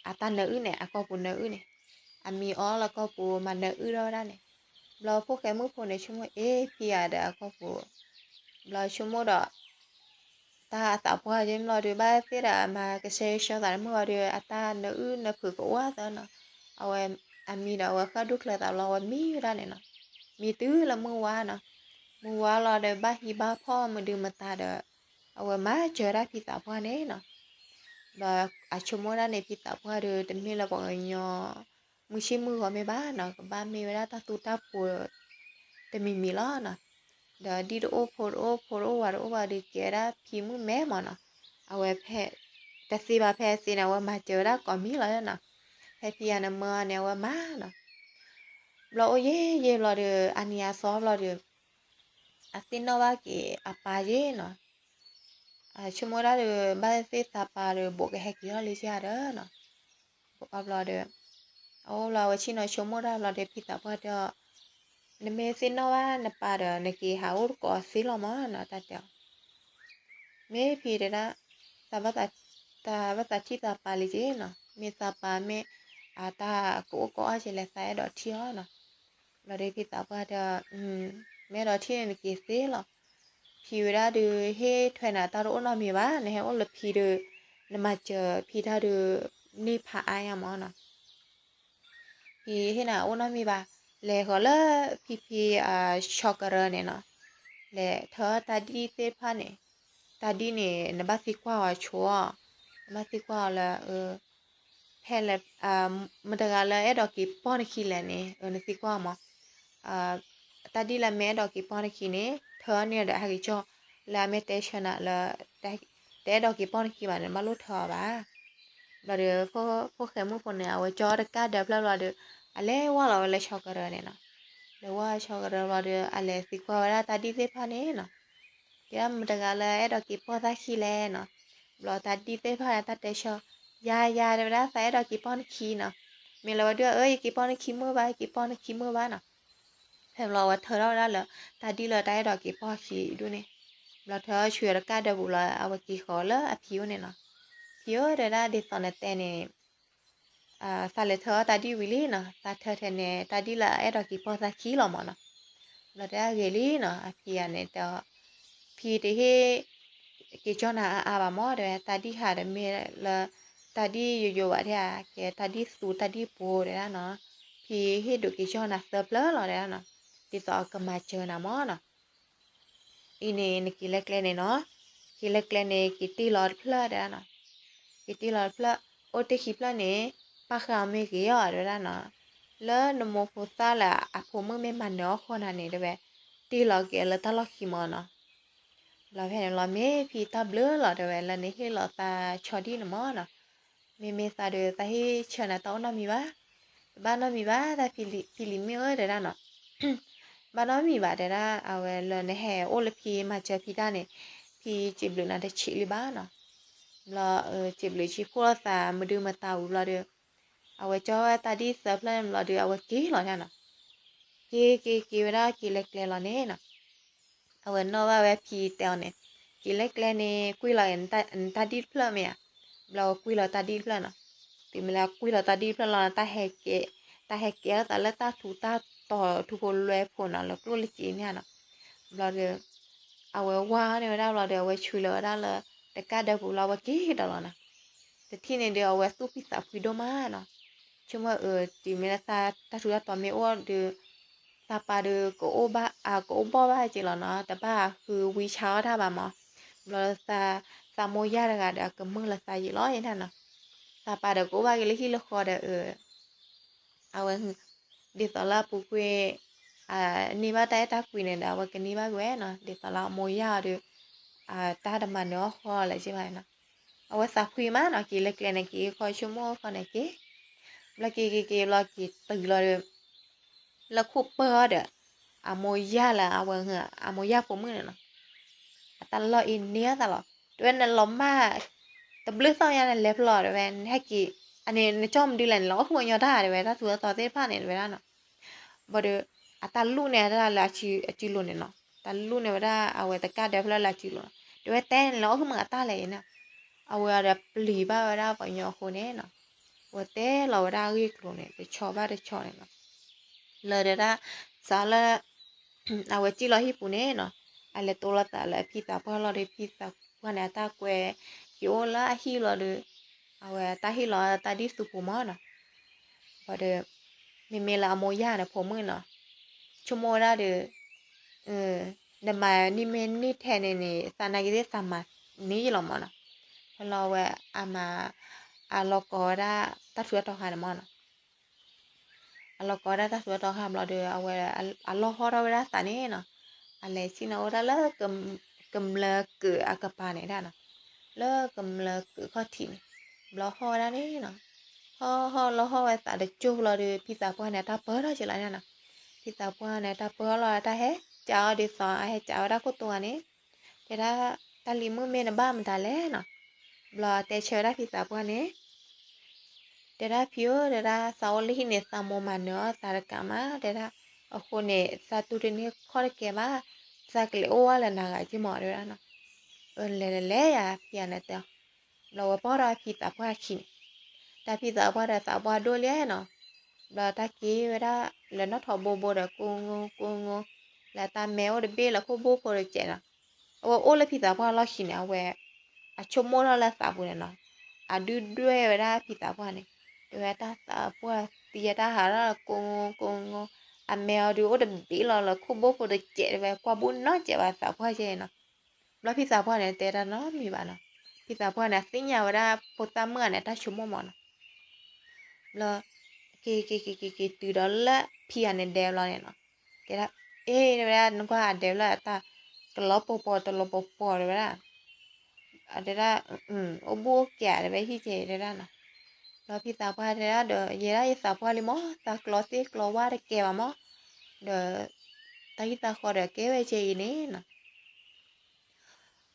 အတၢ်နၢအုၣ်န့ၣ် အကီၢ်ပူၤနၢအုၣ်န့ၣ်, အမံၤအီလၢကီၢ်ပူၤမၤနၢအုၣ်ထီၣ်ဝဲဒၣ်န့ၣ်, ဘျီဖိၣ်ဃဲမုၣ်ဖိန့ၣ် ဆိကမိၣ်အ့ၣ်ဖံဂၤဒီးအကီၢ်ပူၤ, ဘျီဆိကမိၣ်ဒီး တၢ်အသးပှၢ်က့ၤဘျီဒီး ဘၣ်သ့ၣ်ဒီးအမၤကဆှဲကဆှီသးတမုာ်ဘၣ်ဒီး အတၢ်နၢအုၣ်နၢဖုးကအိၣ်သၢနီၤ, အဝဲ အမံၤဒီးအဝဲဃၣ်ဒူၣ်ချၢသးဘျီ အဝဲမံဝဲဒၣ်န့ၣ်နီၤ, မံတုၤလၢမုၢ်ဝါနီၤ, မုၢ်ဝါလီၤဒီးဘၣ်ဟံးဘၣ်ဖီၣ်မဒုမတၤဒီး အဝဲမၤစၢၤဝဲဒၣ်ဖံသးပှၢ်န့ၣ်နီၤ, ဒီးအဆိကမိၣ်ဒၣ်န့ၣ် ဖံသးပှၢ်ဒီး တမ့ၢ်လၢပှၤကညီ မုၢ်ဆ့ၣ်မုၢ်ဂီၤမ့ၢ်ဘၣ်နီၤ, ကဘၣ်မ့ၢ်ဝဲဒၣ်တၢ်သူတၢ်ပှီၤ တမံၤမံၤလီၤနီၤ, ဒီးဒ်တအိၣ်ဖိတအိၣ်ဖိတအိၣ်ဝၤတအိၣ်ဘၣ်ဒီး ကဲဝဲဒၣ်ဖံမုၣ်မဲမးနီၤ, အဝဲဖဲ တသ့ဘၣ်ဖဲအသ့န့ၣ် အဝဲမၤစၢၤဝဲဒၣ်ကိးမံၤလီၤနီၤ, ဖဲဖံဂၤန့ၣ်မၢအီၤန့ၣ် အဝဲမၤနီၤ, ဘျီအိၣ်ယံာ်ယံာ်ဘျီဒီး အနံၤအသီဘျီဒီး အသ့ၣ်နီၣ်ဘၣ်က့ၤအပၢ်ယ့ၣ်နီၤ, ဆိကမိၣ်ဒၣ်ဒီး ဘၣ်သ့ၣ်သးပၢ်ဒီး ဘိးကဟဲက့ၤထီၣ်လံကဒီးနီၤ, ဘိးဘျီဒီး အအိၣ်ဘျီအဝဲဆ့ၣ်နီၤဆိကမိၣ်တၢ်ဘျီဒီး ဖံသးပှၢ်တဲအီၤ, နမ့ၢ်သ့ၣ်နီၣ်ဘၣ်နပၢ်ဒီး နက့ၤဟးအိၣ်တကိးသ့လီၤမးနီၤ တၢ်တဲအီၤ, မ့ၢ်ဖံတဲဒၣ်, သးဘၣ်သးထံၣ်သးပၢ်လံက့နီၤ, မ့ၢ်သးပၢ်မ့ၢ် အတၢ်ကအိၣ်ကအီၣ်ကလဲၣ် သးအဲၣ်ဒိးထံၣ်အီၤနီၤ, ဘျီဒီးဖံသးပှၢ်တဲအီၤ, မ့ၢ်အဲၣ်ဒိးထံၣ်န့ၣ် နက့ၤသ့လီၤ, ဖံဝဲဒၣ်ဒီး ဟ့ၣ်ထွဲနၤတၢ်တအိၣ်နီတမံၤဘၣ်, နဟဲအိၣ်လၢဖံဒီး နမၤစၢၤဖံတၢ်ဒီး န့ၢ်ဖးအါညါမးနီၤ ဖံဟ့ၣ်နၤအိၣ်နီတမံၤဘၣ်, လဲၤဃီၤလၢဖံဖံ ဆီကရၢန့ၣ်နီၤ, လဲၤထၢတၢ်ဒံၣ်သ့ၣ်တဖၣ်န့ၣ်, တၢ်ဒံၣ်န့ၣ် နဘၣ်သံကွၢ်အီၤဆိအီၤ, နဘၣ်သံကွၢ်အီၤလၢ ဖဲလဲၣ် မတၤတဂၤလၢအဲၣ်ဒိးက့ၤပီၢ်နခံလဲၣ်န့ၣ် နသံကွၢ်အီၤမး, တၢ်ဒံၣ်လၢမ့ၢ်အဲၣ်ဒိးက့ၤပီၢ်နခံန့ၣ် ထၢအီၤန့ၣ်ဒီးဟဲက့ၤကၠီၣ်, လၢအမ့ၢ်တဲဆၢနၤလၢ တအဲၣ်ဒိးက့ၤပီၢ်နခံဘၣ်န့ၣ် နဘၣ်လိၣ်ထၢအီၤဘၣ်. ဘျီဒီး ဖိၣ်ဃဲမုၣ်ဖိန့ၣ် အဝဲကၠီတကၢ်ဒၢးဖျၢၣ်ဘျီဒီး အလဲၤဝဲလီၤဝဲလၢဆီကရၢန့ၣ်နီၤ, လဲၤဝဲဆီကရၢဘျီဒီး အလဲၤသံကွၢ်ဝဲဒၣ်တၢ်ဒံၣ်သ့ၣ်တဖၣ်န့ၣ်နီၤ, ကဲဒၣ်မတၤတဂၤလၢအဲၣ်ဒိးက့ၤပီၢ်သၣ်ခံလဲၣ်နီၤ, ဘျီတၢ်ဒံၣ်သ့ၣ်တဖၣ်န့ၣ် တၢ်တဲဆၢ, ယၤယၤတဲဝဲဒၣ်သးအဲၣ်ဒိးက့ၤပီၢ်နခံနီၤ, မ့ၢ်လၢဝဲဒုးအၢ ယက့ၤပီၢ်နခံမုာ်ဘၣ် ယက့ၤပီၢ်နခံမုာ်ဘၣ်နီၤ ဖဲဘျီဝဲထၢထီၣ်ဝဲဒၣ်လၢ တၢ်ဒံၣ်လၢတၢ်အဲၣ်ဒိးက့ၤပီၢ်ခံဒူၣ်န့ၣ်, ဘျီထၢဆူတကၢ်ဒၢးပူၤလီၤ အဝဲက့ၤဃီၤလၢအဖံအိၣ်န့ၣ်နီၤ, ဖံဧၢ တဲဒၣ်ဒ်သိးနတဲန့ၣ်, သးလဲၤထၢအီၣ်တၢ်ဒံၣ်ဝံၤလံနီၤ သးထၢထဲန့ၣ် တၢ်ဒံၣ်လၢအအဲၣ်ဒိးက့ၤပီၢ်သၣ်ခံလီၤမးနီၤ, ဘျီတဲဒၣ်ဂ့ၤလံနီၤ အဖံဂၤန့ၣ်တဲအီၤ, ဖံတဟ့ၣ် က့ၤကၠီၣ်နၤအါအါဘၣ်မး တဲဝဲ တၢ်ဒံၣ်ဟးတမ့ၢ်လၢ တၢ်ဒံၣ်ယိယိဘၣ်တဲဧါ ကဲတၢ်ဒံၣ်သူတၢ်ဒံၣ်ပှိၤတဲဒၣ်နီၤ, ဖံဟ့ၣ်ဒုးက့ၤကၠီၣ်နၤသၢဖျၢၣ်လီၤတဲဒၣ်နီၤ, ဒ်သိးအကမၤစၢၤနၤမးနီၤ, အံၤန့ၣ် နက့ၤလၢကျဲန့ၣ်နီၤ, က့ၤလၢကျဲန့ၣ် က့ၤတ့ၢ်လီၤတဖျၢၣ်တဲဒၣ်နီၤ, က့ၤတ့ၢ်လီၤတဖျၢၣ်, အိၣ်တ့ၢ်ခံဖျၢၣ်န့ၣ် ပၣ်ဃုာ်အီၤမ့ၢ်ဂ့ၤအီၤတဲဝဲဒၣ်နီၤ, လၢနမိၢ်ဖိသၣ်လၢအဖိမုၣ်မ့ၢ်မၤနၢၤအီၣ်ဃီနၤန့ၣ်တဲဝဲ, တ့ၢ်လီၤက့ၤလၢတၢ်လီၢ်ခံမးနီၤ ဘျီဖဲန့ၣ်လီၤ မ့ၢ်ဖံတၢ်ဘျုးလီၤတဲဝဲ လၢနဟ့ၣ်လီၤသးဆီဒံၣ်န့ၣ်မးနီၤ, မ့မ့ၢ်သးဒီးသးဟ့ၣ်ဆၢနၤတၢ်အိၣ်နီတမံၤဘၣ်, တဘၣ်နီတမံၤဘၣ် တၢ်ဖံလံၤမ့ၢ်ဧၢတဲဒၣ်နီၤ, ဘၣ်နီတမံၤဘၣ်တဲဒၣ် အဝဲလၢနဟဲအိၣ်လၢဖံမၤစၢၤဖံတၢ်န့ၣ်, ဖံစံးဘျုးနၤတဆံးလံဘၣ်နီၤ, ဘျီ စံးဘျုးဆံးဖှိၣ်လိာ်သးမဒုမတၤဝံၤဘျီဒီး အဝဲကၠီဝဲတၢ်ဒံၣ်သၢဖျၢၣ်န့ၣ်ဘျီဒီး အဝဲက့ၤလီၤဒၣ်နီၤ, က့ၤက့ၤက့ၤဝဲဒၣ်က့ၤလၢကျဲလီၤန့ၣ်နီၤ အဝဲနီၣ်ဘၣ်ဝဲဖံတဲအီၤန့ၣ်, က့ၤလၢကျဲန့ၣ် ကွံာ်လီၤက့ၤနတၢ်ဒံၣ်တဖျၢၣ်မ့ၢ်ဧါ, ဘျီဝဲကွံာ်လီၤတၢ်ဒ်ဖျၢၣ်နီၤ, တုၤမ့ၢ်လၢကွံာ်လီၤတၢ်ဒ်ဖျၢၣ်လီၤ တၢ်ဟဲကဲ, တၢ်ဟဲကဲထီၣ်သးလၢတၢ်ထူးတၢ်တီၤထူဖိလွဲဖိနီၤ လၢကျိၣ်လၢစ့န့ၣ်နီၤ, ဘျီဒီး အဝဲဝါန့ၢ်ဝဲဒၣ်ဘျီဒီး အဝဲဆှၢလီၤဝဲဒၣ်လၢ တကၣ်ဒၢပူၤလီၤ အဝဲက့ၤဒီးလီၤနီၤ, တထံၣ်န့ၣ်ဒီး အဝဲသူၣ်ဖှံသးဖှံဒိၣ်မးနီၤ, ဆိကမိၣ်အၢ တုၤမ့ၢ်လၢသးတၢ်ထူးတၢ်တီၤမ့ၢ်အိၣ်ဒီး သးပၢ်ဒီး ကအိၣ်ဘၣ် အကအိၣ်ဘီၣ်ဘၣ်က့ၤလီၤနီၤ, တဘၣ်ဃုဝံဆါအီၣ်တၢ်ဘၣ်မး, ဘျီသး သးမိၢ်ယၢ်တဂၤဒီး အကမုာ်လီၤသးယံာ်လီၤယဲန့ၣ်နီၤ, သးပၢ်ဒီးကအိၣ်ဘၣ်က့ၤလၢဟံၣ်လၢဃီဒီး အဝဲ ဒ်သိးလၢအပူၤကွံာ် န့ၢ်ဘၣ်တၢ်အဲၣ်တၢ်ကွံန့ၣ်ဒီး အဝဲကန့ၢ်ဘၣ်က့ၤဝဲနီၤ, ဒ်သိးလၢအမိၢ်ယၢ်အီၤဒီး တၢ်တမၤနၢၤအီၣ်ဃီလၢၤက့ဘၣ်နီၤ, အဝဲသးဖှံမးနီၤ က့ၤလၢကျဲန့ၣ်က့ၤ ခီဆိကမိၣ်ဃီန့ၣ်က့ၤ, ဘျီက့ၤက့ၤက့ၤဘျီက့ၤတုၤလီၤဒီး လၢခိၣ်ပၢၢ်အီၤဒီး အမိၢ်ယၢ်လၢအဝဲ အမိၢ်ယၢ်ဖိမုၣ်န့ၣ်နီၤ, အတၢ်လီၢ်အံၤန့ၢ်အသးလီၤ, တဲဝဲနလီၤမၢ် တဘျုးသီညါန့ၣ် လဲၤဖျီၣ်တဲဝဲ နဟဲက့ၤ အန့ၣ် နကၠီမဒုလဲၣ် နလီၤအီၣ်ဃုာ်ညီတၢ်တဲဝဲ တၢ်ထူးတၢ်တီၤသ့ၣ်တဖၣ်န့ၣ်တဲဝဲဒၣ်နီၤ, ဘၣ်ဒီး အတၢ်လူၣ်န့ၢ်တၢ်လၢအစုလိၤန့ၣ်နီၤ, တၢ်လူၣ်န့ၢ်ဝဲဒၣ်အဝဲတကၣ်ဒၢဖျၢၣ်လၢအစုလိၤနီၤ, တဲဝဲတဲနလီၤအီၣ်ဃုာ်မ့ၢ်အတၢ်လဲၣ်အံၤန့ၣ်, အဝဲဒီးပျံၤဘၣ်ဝဲဒၣ်ပှၤကညီအဃိန့ၣ်နီၤ, အဝဲတဲလီၤဝဲဒၣ်အဂ့ၢ်အကျိၤန့ၣ် တဆီဘၣ်တဆီန့ၣ်နီၤ, လၢတဲဒၣ် စးလၢ အဝဲစံၣ်လီၤဟံၣ်ပူၤန့ၣ်နီၤ, အလဲၤတိလီၤသးလၢအဖံသးပှၢ်လီၤဒီး ဖံသးပှၢ်န့ၣ် အတၢ်ကွဲ က့ၤအိၣ်လၢအဟံၣ်လီၤဒီး အဝဲတၢ်ဟ့ၣ်လီၤတၢ်ဒ်သူၣ်ပူၤမးနီၤ, ဘၣ်ဒီး မ့မ့ၢ်လၢအမိၢ်ယၢ်န့ၣ်ဖိမုၣ်နီၤ, ဆိကမိၣ်ဝဲဒၣ်ဒီး နမၤန့ၢ်မ့ၢ်န့ၢ်ထဲန့ၣ်န့ၣ် သးနာ်က့ၤသ့ၣ်သးမၤန့ၢ်ယလီၤမးနီၤ, ဖဲလီၤအဝဲအမၤ အလီၤကီဝဲဒၣ်တၢ်ထူးတၢ်တီၤခါန့ၣ်မးနီၤ အလီၤကီဝဲဒၣ်တၢ်ထူးတၢ်တီၤခါဘျီဒီး အဝဲအလီၢ်ဟီထီၣ်ဝဲဒၣ်သးန့ၣ်နီၤ, အလဲၤဆ့ၣ်နီၤအိၣ်ဒၣ်လၢ ကမျၢၢ်ကုာ်အကပၤန့ၣ်ဒၣ်နီၤ, လၢကမျၢၢ်ကုာ်ခီၣ်ထံးန့ၣ်, ဘျီဟီၣ်ဝဲဒၣ်န့ၣ်နီၤ, ဟီၣ်ဟီၣ်လီၤဟီၣ်ဝဲသးတကၠိဘျီဒီး ဖံသးပှၢ်န့ၣ် တၢ်ပၢၢ်ထီၣ်က့ၤလီၤန့ၣ်နီၤ, ဖံသးပှၢ်န့ၣ် တၢ်ပၢၢ်ထီၣ်လီၤ တၢ်ဟဲကးအီၤဒ်သိး အဟဲကးဝဲဒၣ်ခိၣ်တိဂၤန့ၣ်, တဲဒၣ် တၢ်လံၤမုၣ်မ့ၢ်နဘၣ်မတၤလဲၣ်နီၤ, ဘျီတဲဆၢဝဲဒၣ်ဖံသးပှၢ်န့ၣ် တဲဒၣ်ဖံဧၢ တဲဒၣ် သးအိၣ်လၢဟံၣ်န့ၣ် သးမိၢ်မၤနၢၤအီၤသးတကးမး တဲဒၣ်, အဃိန့ၣ် သးတူၢ်တန့ၢ်ခီၣ်တကဲဘၣ်, သးကလဲၤအိၣ်ဝဲလၢနၤဂၤက့မး တဲဝဲဒၣ်နီၤ, လဲၤလဲၤလဲၤယၤ ဖံယၤန့ၣ်တဲအီၤ, ဘျီဝဲပီၢ်ဒီးဖံသးပှၢ်အခံန့ၣ်, တၢ်ဖံသးပှၢ်ဒီးသးပှၢ်ဒိၣ်လဲၣ်နီၤ, ဘျီတၢ်က့ၤဝဲဒၣ် လၢနီၣ်ထိးဘိဘိဒီး ကိငိကိငိ, လၢတၢ်မဲအိၣ်တဘ့ၣ်လၢခိၣ်ဘိဖိတကဲးနီၤ, အဝဲအိၣ်လၢဖံသးပှၢ်လီၢ်ခံန့ၣ် အဝဲ အဆိကမိၣ်ထီၣ်လၢသးပူၤန့ၣ်နီၤ, အဒုၣ်ဒွဲၣ်ဝဲဒၣ်ဖံသးပှၢ်န့ၣ်, တဲဝဲတၢ်သးပှၢ်သံတၢ်ဟးထီၣ်ကိငိကိငိ, အမဲအီၤဒုးအိၣ်တဘ့ၣ်လီၤလၢခိၣ်ဘိဖိတကဲးတဲဝဲ ကွၢ်ဘူၣ်နီတစဲးဘၣ်သးပှၢ်ကဲနီၤ, ဘျီဖံသးပှၢ်န့ၣ် တဲတၢ်နီတမံၤဘၣ်နီၤ, ဖံသးပှၢ်န့ၣ် အသ့ၣ်ညါဝဲဒၣ်ဖိသၣ်မုၣ်ဂၤန့ၣ် အတၢ်ဆိကမိၣ်မးနီၤ ဘျီ က့ၤက့ၤက့ၤက့ၤက့ၤတုၤဒီးလၢဖံဂၤန့ၣ်ဒဲဘျီန့ၣ်နီၤ, တဲဒၣ် အ့ တဲဝဲဒၣ် နကွၢ်အဒဲဘျီအတၢ် ကလီၤပှီၤပှီၤတလီၤပှီၤပှီၤတဲဝဲဒၣ်, တဲဒၣ် အိၣ်ဘူးအိၣ်ကဲးတဲဝဲဟံၣ်ကဲးတဲဒၣ်နီၤ, ဘျီဖံသးပှၢ်တဲဒၣ်ဒီး ယဲဒၣ်ယသးပှၢ်လံမး သးကျီသ့ၣ်ကျီဝၣ်တကဲဘၣ်မး, ဒီး တၢ်ဟံၣ်သးဃီဒီးကဲဝဲကဲအံၤန့ၣ်နီၤ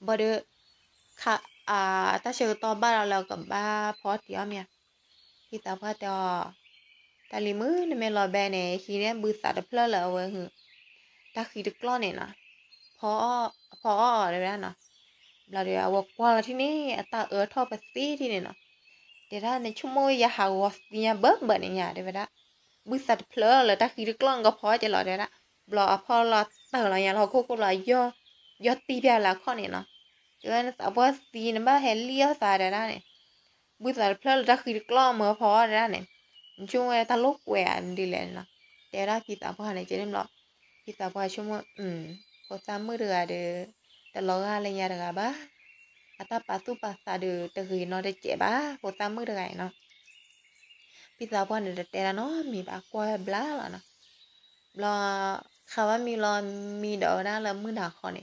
ဘၣ်ဒီး ခါ အတၢ်ဆၢကတီၢ်ဘၣ်ဒီးလၢကဘၣ်ဖီအီၣ်တံၤအီၣ်မ့ၢ်ဧါ, ဖံသးပှၢ်တဲအီၤ, တၢ်လံၤမုၣ် နမ့ၢ်လီၤဘဲန့ၣ် ဟံးန့ၢ်ဘုသးတဖျၢၣ်လၢအဝဲဟု တၢ်ဃံတကျီၢ်န့ၣ်နီၤ, ဖီအီၣ် ဖီအီၣ်တဲဝဲဒၣ်နီၤ, ဘျီဒီး အဝဲကွၢ်လီၤထံၣ်န့ၣ် အတၢ်အၢထီၣ်ပသ့ထံၣ်န့ၣ်နီၤ, တဲဒၣ် နဆိကမိၣ်ယဟးဂီၤသံညါဘၢဘၢန့ၣ်ညါတဲဝဲဒၣ်, ဘုသးတဖျၢၣ်လၢတၢ်ဃံတကျီၢ်နကဖီကဲလီၤတဲဝဲဒၣ်, ဘျီအဖီလီၤတၢ်လီၤညါလီၤဟီၣ်ခိၣ်ခိၣ်ဘျီ ယီၢ်တံၢ်ဖျါလၢအခီၣ်န့ၣ်နီၤ, တဲဝဲနသးပှၢ်သံနဘၣ်ဟဲလံၣ်အီၣ်သးတဲဒၣ်န့ၣ်, ဘုသးတဖျၢၣ်လၢတၢ်ဃံတကျီၢ်မၢဖီတဲဒၣ်န့ၣ်, နဆိကမိၣ်ဝဲတၢ်လိာ်ကွဲဧါဒ်လဲၣ်နီၤ, တဲဝဲဒၣ်ဖံသးပှၢ်န့ၣ် ကဲန့ၣ်ဘျီ, ဖံသးပှၢ်ဆိကမိၣ်, ဖိသၣ်မုၣ်တဂၤဒီး တလီၤဂာ်လၢညါတဂၤဘၣ်, အတၢ်ပာ်သူၣ်ပာ်သးဒီးတဂ့ၤနီတစဲးဘၣ် ဖိသၣ်မုၣ်တဂၤအံၤနီၤ ဖံသးပှၢ်န့ၣ်တတဲတၢ်နီတမံၤဘၣ် ကွၢ်ဝဲဘျါလီၤနီၤ, ဘျီ ခါဘၣ်မံလီၤ မံဒီးဝဲဒၣ်လၢမုၢ်နၤခီန့ၣ်,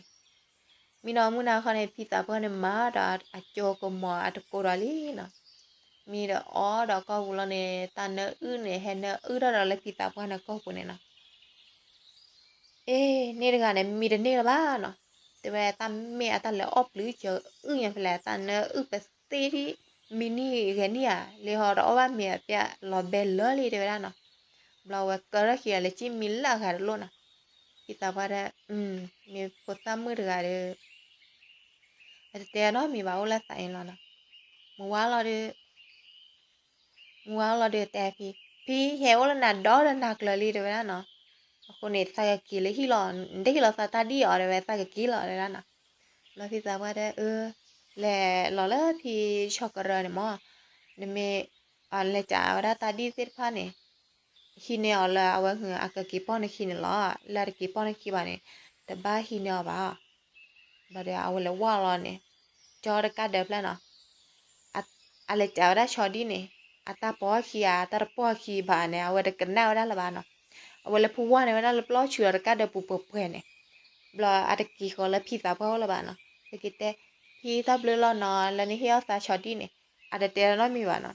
မံဒီးမုၢ်နၤခီန့ၣ် ဖံသးပှၢ်န့ၣ်မၤဒီးအကၠိကမီၤအတကိးဒီးလံနီၤ, မံဒီးအီဒီးကီၢ်ပူၤလီၤန့ၣ် တၢ်နၢအုၣ်န့ၣ် ဟဲနၢအုၣ်ထီၣ်ဒီးလၢဖံသးပှၢ်န့ၣ်ကီၢ်ပူၤန့ၣ်နီၤ အ့ န့ၣ်တဂၤန့ၣ် မံတန့ၢ်လၢၤဘၣ်နီၤ, တဲဝဲတၢ်မ့ၢ်အတၢ်လဲၤအီၣ်ပျုၤစၢၤအုၣ်ညါဖဲလဲၣ် တၢ်နၢအုၣ်ပသ့ထံၣ် မံနံၣ်ဂဲၤနံၣ်ဧါ လံဟီတအီၣ်ဘၣ်မ့ၤအပျဲၢ်လီၤဘဲလၢလံတဲဝဲဒၣ်နီၤ, ဘျီဝဲကၢထီၣ်ခံဂၤလဲၤကံၣ်မံလၢအဂၤတလိၣ်နီၤ, ဖံသးပှၢ်တဲ မ့ၢ်ဖိသၣ်မုၣ်တဂၤဒီး အတတဲနီတမံၤဘၣ်အိၣ်လၢသးအံၤလီၤနီၤ, မုၢ်ဝါလီၤဒီး မုၢ်ဝါလီၤဒီးတဲဖံ, ဖံဟဲအိၣ်လၢနၤဒီးနၤကျၢၤလံ တဲဝဲဒၣ်နီၤ. အဃိန့ၣ် သးကက့ၤလၢဟံၣ်လီၤ, နတဟ့ၣ်လီၤသးတၢ်ဒံၣ်အီၤ တဲဝဲ သးကက့ၤလီၤ တဲဝဲဒၣ်နီၤ. ဘျီဖံသးပှၢ်တဲ အၢ လဲၤလီၤလၢဖံဆီကရၢန့ၣ်မၢ်, နမ့ၢ် လဲၤကးဝဲဒၣ်တၢ်ဒံၣ်သ့ၣ်တဖၣ်န့ၣ် ဟံးန့ၢ်အီၤလၢအဝဲဟု အကက့ၤပိာ်နခံန့ၣ်လီၤ. လၢအတက့ၤပိာ်နခံဘၣ်န့ၣ် တဘၣ်ဟံးန့ၢ်အီၤဘၣ်. ဘျီဒီးအဝဲလဲၤဝဲလီၤန့ၣ် ကၠီတကးဒၢးဖျၢၣ်နီၤ. အလဲၤကးဝဲဒၣ်ဆီဒံၣ်န့ၣ် အတၢ်ပိာ်ခံဧါ အတၢ်တပိာ်ခံဘၣ်န့ၣ် အဝဲတကနၣ်ဝဲဒၣ်လၢၤဘၣ်နီၤ. အဝဲလဲၤဖုဝါန့ၢ်ဝဲဒၣ်လၢပျီဆူးဒီးတကးဒၢးပူၤပှဲၤပှဲၤန့ၣ်. ဘျီအတက့ၤဃီၤလၢဖံသးပှၢ်အိၣ်လၢၤဘၣ်နီၤ. တက့ၤတဲ ဖံတၢ်ဘျုးလီၤနီၤ လၢနဟ့ၣ်အီၣ်သးဆီဒံၣ်န့ၣ်. အတတဲနီတမံၤဘၣ်နီၤ.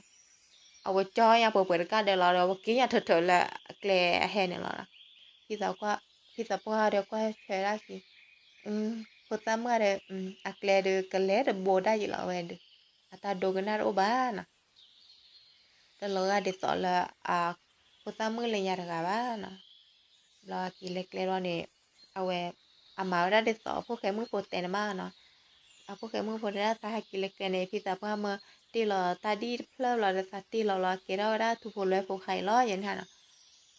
အဝဲကၠီညါပှဲၤပှဲၤတကးဒၢးလီၤဒီး အဝဲက့ၤညါထၢၣ်ထၢၣ်လၢအကျဲအဟဲန့ၣ်လီၤ. ဖံသးပှၢ်ဒီးကွၢ်ထွဲဒၣ်က့ၤ ဖိသၣ်မုၣ်ဒီး အကျဲဒီးကလဲၤတဘိဒၣ်ယံၤလီၤဝဲဒီး အတၢ်ဒိကနၣ်တအိၣ်ဘၣ်နီၤ. တလီၤဂာ်ဒ်သိးလၢ ဖိသၣ်မုၣ်လၢညါတဂၤဘၣ်နီၤ. ဘျီအက့ၤလဲၤကျဲလီၤန့ၣ် အဝဲ အမၤဝဲဒၣ်ဒ်သိးအဖိၣ်ဃဲမုၣ်ဖိတဲန့ၣ်မးနီၤ. အဖိၣ်ဃဲမုၣ်ဖိတဲဒၣ် သးဟဲက့ၤလဲၤကျဲန့ၣ် ဖံသးပှၢ်မၢတ့ၢ်လီၤတၢ်ဒံၣ်တဖျၢၣ်ဘျီဒီး သးတ့ၢ်လီၤလီၤ ကဲထီၣ်ဝဲဒၣ်ထူဖိလွဲဖိခါအံၤလီၤ ယဲန့ၣ်နီၤ.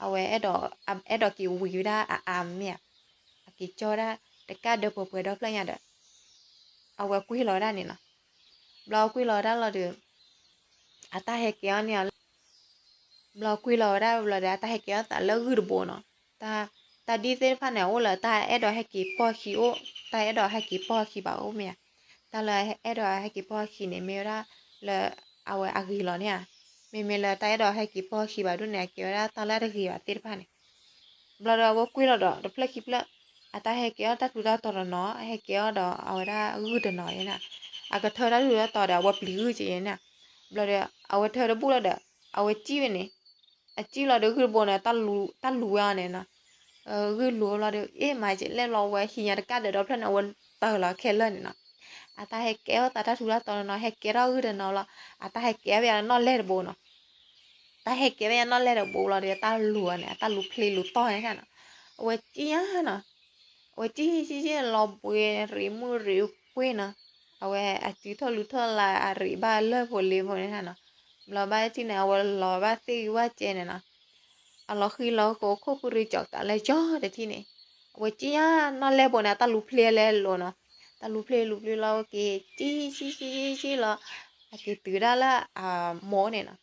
အဝဲ အဲၣ်ဒိးက့ၤဝံၤဝဲဒၣ်အအါမ့ၢ်ဧါ. အက့ၤကၠီဝဲဒၣ်တကးဒၢးပှဲၤပှဲၤဒီဖျၢၣ်ညါဒီး အဝဲကွံာ်လီၤဝဲဒၣ်န့ၣ်နီၤ. ဘျီကွံာ်လီၤဝဲဒၣ်လီၤဒီး အတၢ်ဟဲကဲအီၤန့ၣ်လၢ ဘျီကွံာ်လီၤဝဲဒၣ်ဘျီဒီး အတၢ်ဟဲကဲအီၤသးလၢဂုၢ်တဘိနီၤ. တၢ်ဒံၣ်သ့ၣ်တဖၣ်န့ၣ် အအိၣ်လၢတၢ်အဲၣ်ဒိးဟဲက့ၤပိာ်ခံအိၣ်, တၢ်အဲၣ်ဒိးဟဲက့ၤပိာ်ခံဘၣ်အိၣ်မ့ၢ်ဧါ. တၢ်လၢအဲၣ်ဒိးဟဲက့ၤပိာ်ခံန့ၣ် မ့ၢ်ဝဲဒၣ်လၢ အဝဲအဂ့ၤလီၤန့ၣ်ဧါ. မ့မ့ၢ်လၢတၢ်အဲၣ်ဒိးဟဲက့ၤပိာ်ခံဘၣ်ဒိၣ်န့ၣ် အကဲဝဲဒၣ်တၢ်လၢအတဂ့ၤဘၣ်သ့ၣ်တဖၣ်န့ၣ် ဘျီဒီးအဝဲကွံာ်လီၤဒီးတဖျၢၣ်ခံဖျၢၣ်, အတၢ်ဟဲကဲအီၤတၢ်ထူးတၢ်တီၤတနီၤ, ဟဲကဲအီၤဒီးအဝဲဒၣ်ဂုၢ်တနီၤယဲန့ၣ်, အကထၢတၢ်ထူးတၢ်တီၤဒီး အဝဲပျံၤဂုၢ်က့ၤယဲန့ၣ်. ဘျီဒီး အဝဲထၢတဘူၣ်လီၤဒီး အဝဲစံၣ်ဝဲန့ၣ်, အစံၣ်လီၤဒီးဂုၢ်တဘိန့ၣ် တၢ်လူၤဝဲအီၤန့ၣ်နီၤ. ဂုၢ်လူၤဘျီဒီး အ့ၣ်မၤကလဲၣ်လီၤ အဝဲဟံးညါတကးဒၢးဒီဖျၢၣ်န့ၣ် အဝဲတၢၢ်လီၤခဲလၢာ်န့ၣ်နီၤ. အတၢ်ဟဲကဲအီၤသးတၢ်ထူးတၢ်တီၤတနီၤ, ဟဲကဲထီၣ်ဂုၢ်တနီၤလီၤ, အတၢ်ဟဲကဲဝဲယၤလၢနီၣ်လဲၢ်တဘိနီၤ. တၢ်ဟဲကဲဝဲယၤနီၣ်လဲၢ်တဘိလီၤဒီး တၢ်လူၤန့ၣ် အတၢ်လူၤဖျ့လူၤတီၢ်န့ၣ်နီၤ. အဝဲစံၣ်ညါနီၤ, အဝဲစံၣ်စံၣ်စံၣ်လီၤဘှံးရံးမုၢ်ရံးကွ့ၢ်နီၤ. အဝဲအစုထီၣ်လူၤထီၣ်လၢ အရံးဘၣ်လၢၢ်ဖိလ့ဖိန့ၣ်နီၤ. ဘျီဘၣ်တထံၣ်န့ၣ် အဝဲလီၤဘၣ်သ့ၣ်ဂံၢ်ဘၣ်စဲန့ၣ်နီၤ. အလီၤဃံလီၤဃိ ခိၣ်ပူၤရံးကၠီၤကးလၢယီၤတထံၣ်န့ၣ်, အဝဲစံၣ်ညါနီၣ်လဲၢ်ဘိန့ၣ် အတၢ်လူၤဖျ့လဲၤလိၤနီၤ. တၢ်လူၤဖျ့လူၤဖျ့လီၤ အဝဲက့ၤစံၣ်စံၣ်စံၣ်စံၣ်လီၤ, အက့ၤတုၤဒၣ်လၢအမိၢ်န့ၣ်နီၤ.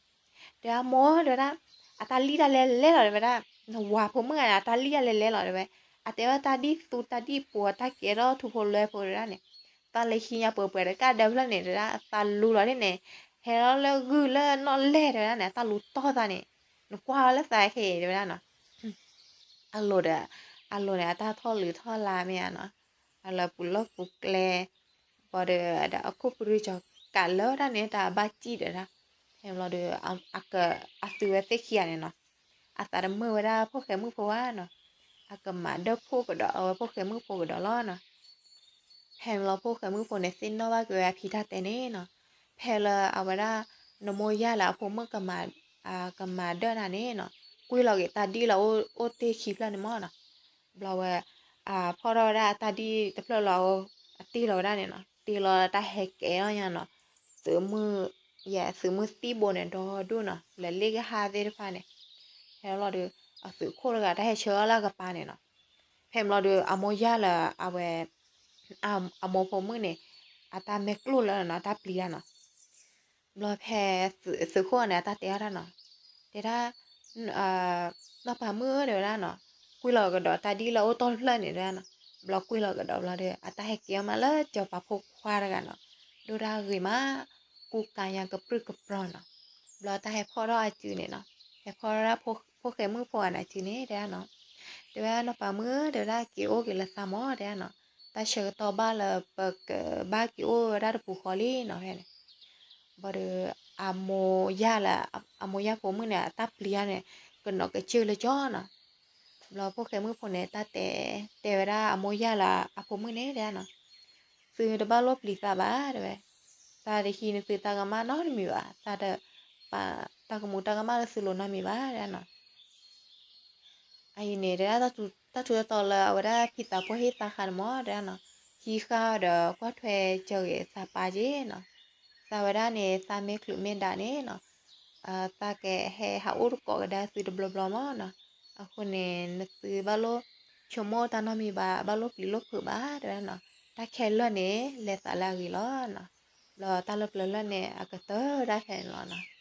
တဲအမိၢ်တဲဝဲဒၣ်, အတၢ်လံၣ်တၢ်လဲၤလဲၤလီၤတဲဝဲဒၣ်, နဝၤဖိမုၣ်ဂၤန့ၣ် အတၢ်လံၣ်တၢ်လဲၤလဲၤလီၤတဲဝဲ, အတဲဝဲတၢ်ဒံၣ်သူတၢ်ဒံၣ်ပူၤ အတၢ်ကဲထီၣ်ထူဖိလွဲဖိတဲဝဲဒၣ်န့ၣ်, တၢ်လၢဟံးညါပှဲၤပှဲၤတကးဒၢးဖျၢၣ်န့ၣ်တဲဝဲဒၣ် အသးလူၤလီၤဒ်န့ၣ်, ဟဲလီၤလၢဂုၢ်လၢနီၣ်လဲၢ်တဲဝဲဒၣ်န့ၣ် အတၢ်လူၤတီၢ်သးန့ၣ်, နကွၢ်ဝဲလၢသးခဲအံၤတဲဝဲဒၣ်နီၤ. အလိၤဒီး အလိၤန့ၣ် အတၢ်ထီၣ်လုးထီၣ်လါမ့ၢ်ဧါနီၤ. အလၢပူၤလီၢ်ပူၤကျဲ ဘၣ်ဒီး ဒီးအခိၣ်ပရံၤကၠီၤကးလၢတၢ်န့ၣ် တၢ်ဘၣ်စံၣ်ဒီးဒၣ်, ဖဲဘျီဒီး အက အသုဝဲသ့ၣ်ခံဂၤန့ၣ်နီၤ, အသးတမုာ်ဝဲဒၣ်ဖိၣ်ဃဲမုၣ်ဖိဘၣ်နီၤ, အကမၤဒၢၣ်ဖှိၣ်ကဒီးအဝဲဖိၣ်ဃဲမုၣ်ဖိကဒီးလီၤနီၤ. ဖဲဘျီဖိၣ်ဃဲမုၣ်ဖိန့ၣ် သ့ၣ်နီၣ်ဘၣ်က့ၤဝဲအဖံတၢ်တဲန့ၣ်နီၤ, ဖဲလၢအဝဲဒၣ် နမိၢ်ယၢ်လၢအဖိမုၣ်ကမၤ ကမၤဒၢၣ်နၤန့ၣ်နီၤ, ကွံာ်လီၤက့ၤတၢ်ဒံၣ်လၢအိၣ်တ့ၢ်ခံဖျၢၣ်န့ၣ်မ့ၢ်နီၤ. ဘျီဝဲ ဖီၣ်ထီၣ်ဝဲဒၣ်အတၢ်ဒံၣ်တဖျၢၣ်လီၤ အတ့ၢ်လီၤဝဲဒၣ်န့ၣ်နီၤ, တ့ၢ်လီၤတၢ်ဟဲကဲထီၣ်ညါနီၤ, သုးမုၢ် ယဲ သုးမုၢ်သံၣ်ဘိန့ၣ် ဒီဒူၣ်နီၤ, လၢလ့ၣ်ကဟၣ်သ့ၣ်တဖၣ်န့ၣ်, ဖဲဘျီဒီး အသုးခိၣ်တဂၤ တၢ်ဟဲဆှၢအီၤလၢအကပၤန့ၣ်နီၤ. ဖဲဘျီဒီး အမိၢ်ယၢ်လၢအဝဲ အမိၢ်ဖိမုၣ်န့ၣ် အတၢ်မဲာ်ကျိၣ်လၢနီၤ တၢ်ပျံၤတၢ်နီၤ. ဘျီဖဲသုးခိၣ်န့ၣ် အတၢ်တဲအီၤတၢ်နီၤ, တဲဒၣ် နီၢ်ပၤမုၣ်ဧၢ တဲဝဲဒၣ်နီၤ, ကွံာ်လီၤကဒီးတၢ်ဒံၣ်လၢအိၣ်တ့ၢ်တဖျၢၣ်န့ၣ်တဲဒၣ်နီၤ. ဘျီကွံာ်လီၤကဒီးဘျီဒီး အတၢ်ဟဲကဲအီၤမးလၢစီၤပၤဖိခွါတဂၤနီၤ, ဒိၣ်ဒၣ်ဂ့ၤမး ကူကၤညါကပြုၢ်ကပြီၤနီၤ. ဘျီတၢ်ဟဲဖီၣ်ထီၣ်အစုန့ၣ်နီၤ, ဟဲဖီၣ်ထီၣ်ဒၣ်ဖိၣ်ဃဲမုၣ်ဖိဂၤန့ၣ်အစုန့ၣ်တဲဒၣ်နီၤ. တဲဝဲဒၣ်နီၢ်ပၤမုၣ်ဧၢ တဲဝဲဒၣ် က့ၤအိၣ်က့ၤလၢသးမၢ်တဲဒၣ်နီၤ, တၢ်ဆၢကတီၢ်ဘၣ်လၢပကဘၣ်က့ၤအိၣ်ဝဲဒၣ်တပူၤဃီလံနီၤဖဲန့ၣ်. ဘၣ်ဒီး အမိၢ်ယၢ်လၢ အမိၢ်ယၢ်ဖိမုၣ်န့ၣ် အတၢ်ပျံၤတၢ်န့ၣ် ကနီၤကစၢၢ်လၢကၠီနီၤ. ဘျီဖိၣ်ဃဲမုၣ်ဖိန့ၣ် တၢ်တဲ တဲဝဲဒၣ်အမိၢ်ယၢ်လၢအဖိမုၣ်န့ၣ်တဲဒၣ်နီၤ, သုတဘၣ်လိၣ်ပျံၤသးဘၣ်တဲဝဲ, သးတဟံးန့ၢ်သုတၢ်ကမၣ်နီတမံၤဘၣ်, သးတပာ်တၢ်ကမူတၢ်ကမၣ်လၢသုလိၤနီတမံၤဘၣ်တဲဒၣ်နီၤ. အအံၤန့ၣ် တဲဒၣ်တၢ်ထူးတၢ်တီၤလၢအဝဲဒၣ်ဖံသးပှၢ်ဟ့ၣ်သးဃာ်န့ၣ်မၢ်တဲဒၣ်နီၤ, ဟံးဃာ်ဒီးကွၢ်ထွဲစၢၤဂ့ၤသးပၢ်က့နီၤ. သးဝဲဒၣ်န့ၣ် သးမ့ၢ်ချုးမ့ၢ်ဒါန့ၣ်နီၤ, သးကဟဲဟးအိၣ်တကိးကဒါသုတဘျီဘျီမးနီၤ. အဃိန့ၣ် နသုဘၣ်လိၣ်ဆိကမိၣ်တၢ်နီတမံၤဘၣ်, ဘၣ်လိၣ်ပျံၤလိၣ်ဖုးဘၣ် တဲဝဲဒၣ်နီၤ. တၢ်ခဲလၢာ်န့ၣ် လဲၤသးလၢအဂ့ၤလီၤနီၤ. ဘျီတၢ်လၢပျၢၤလၢ်န့ၣ် အကတၢၢ်တၢ်ခဲန့ၣ်လီၤနီၤ.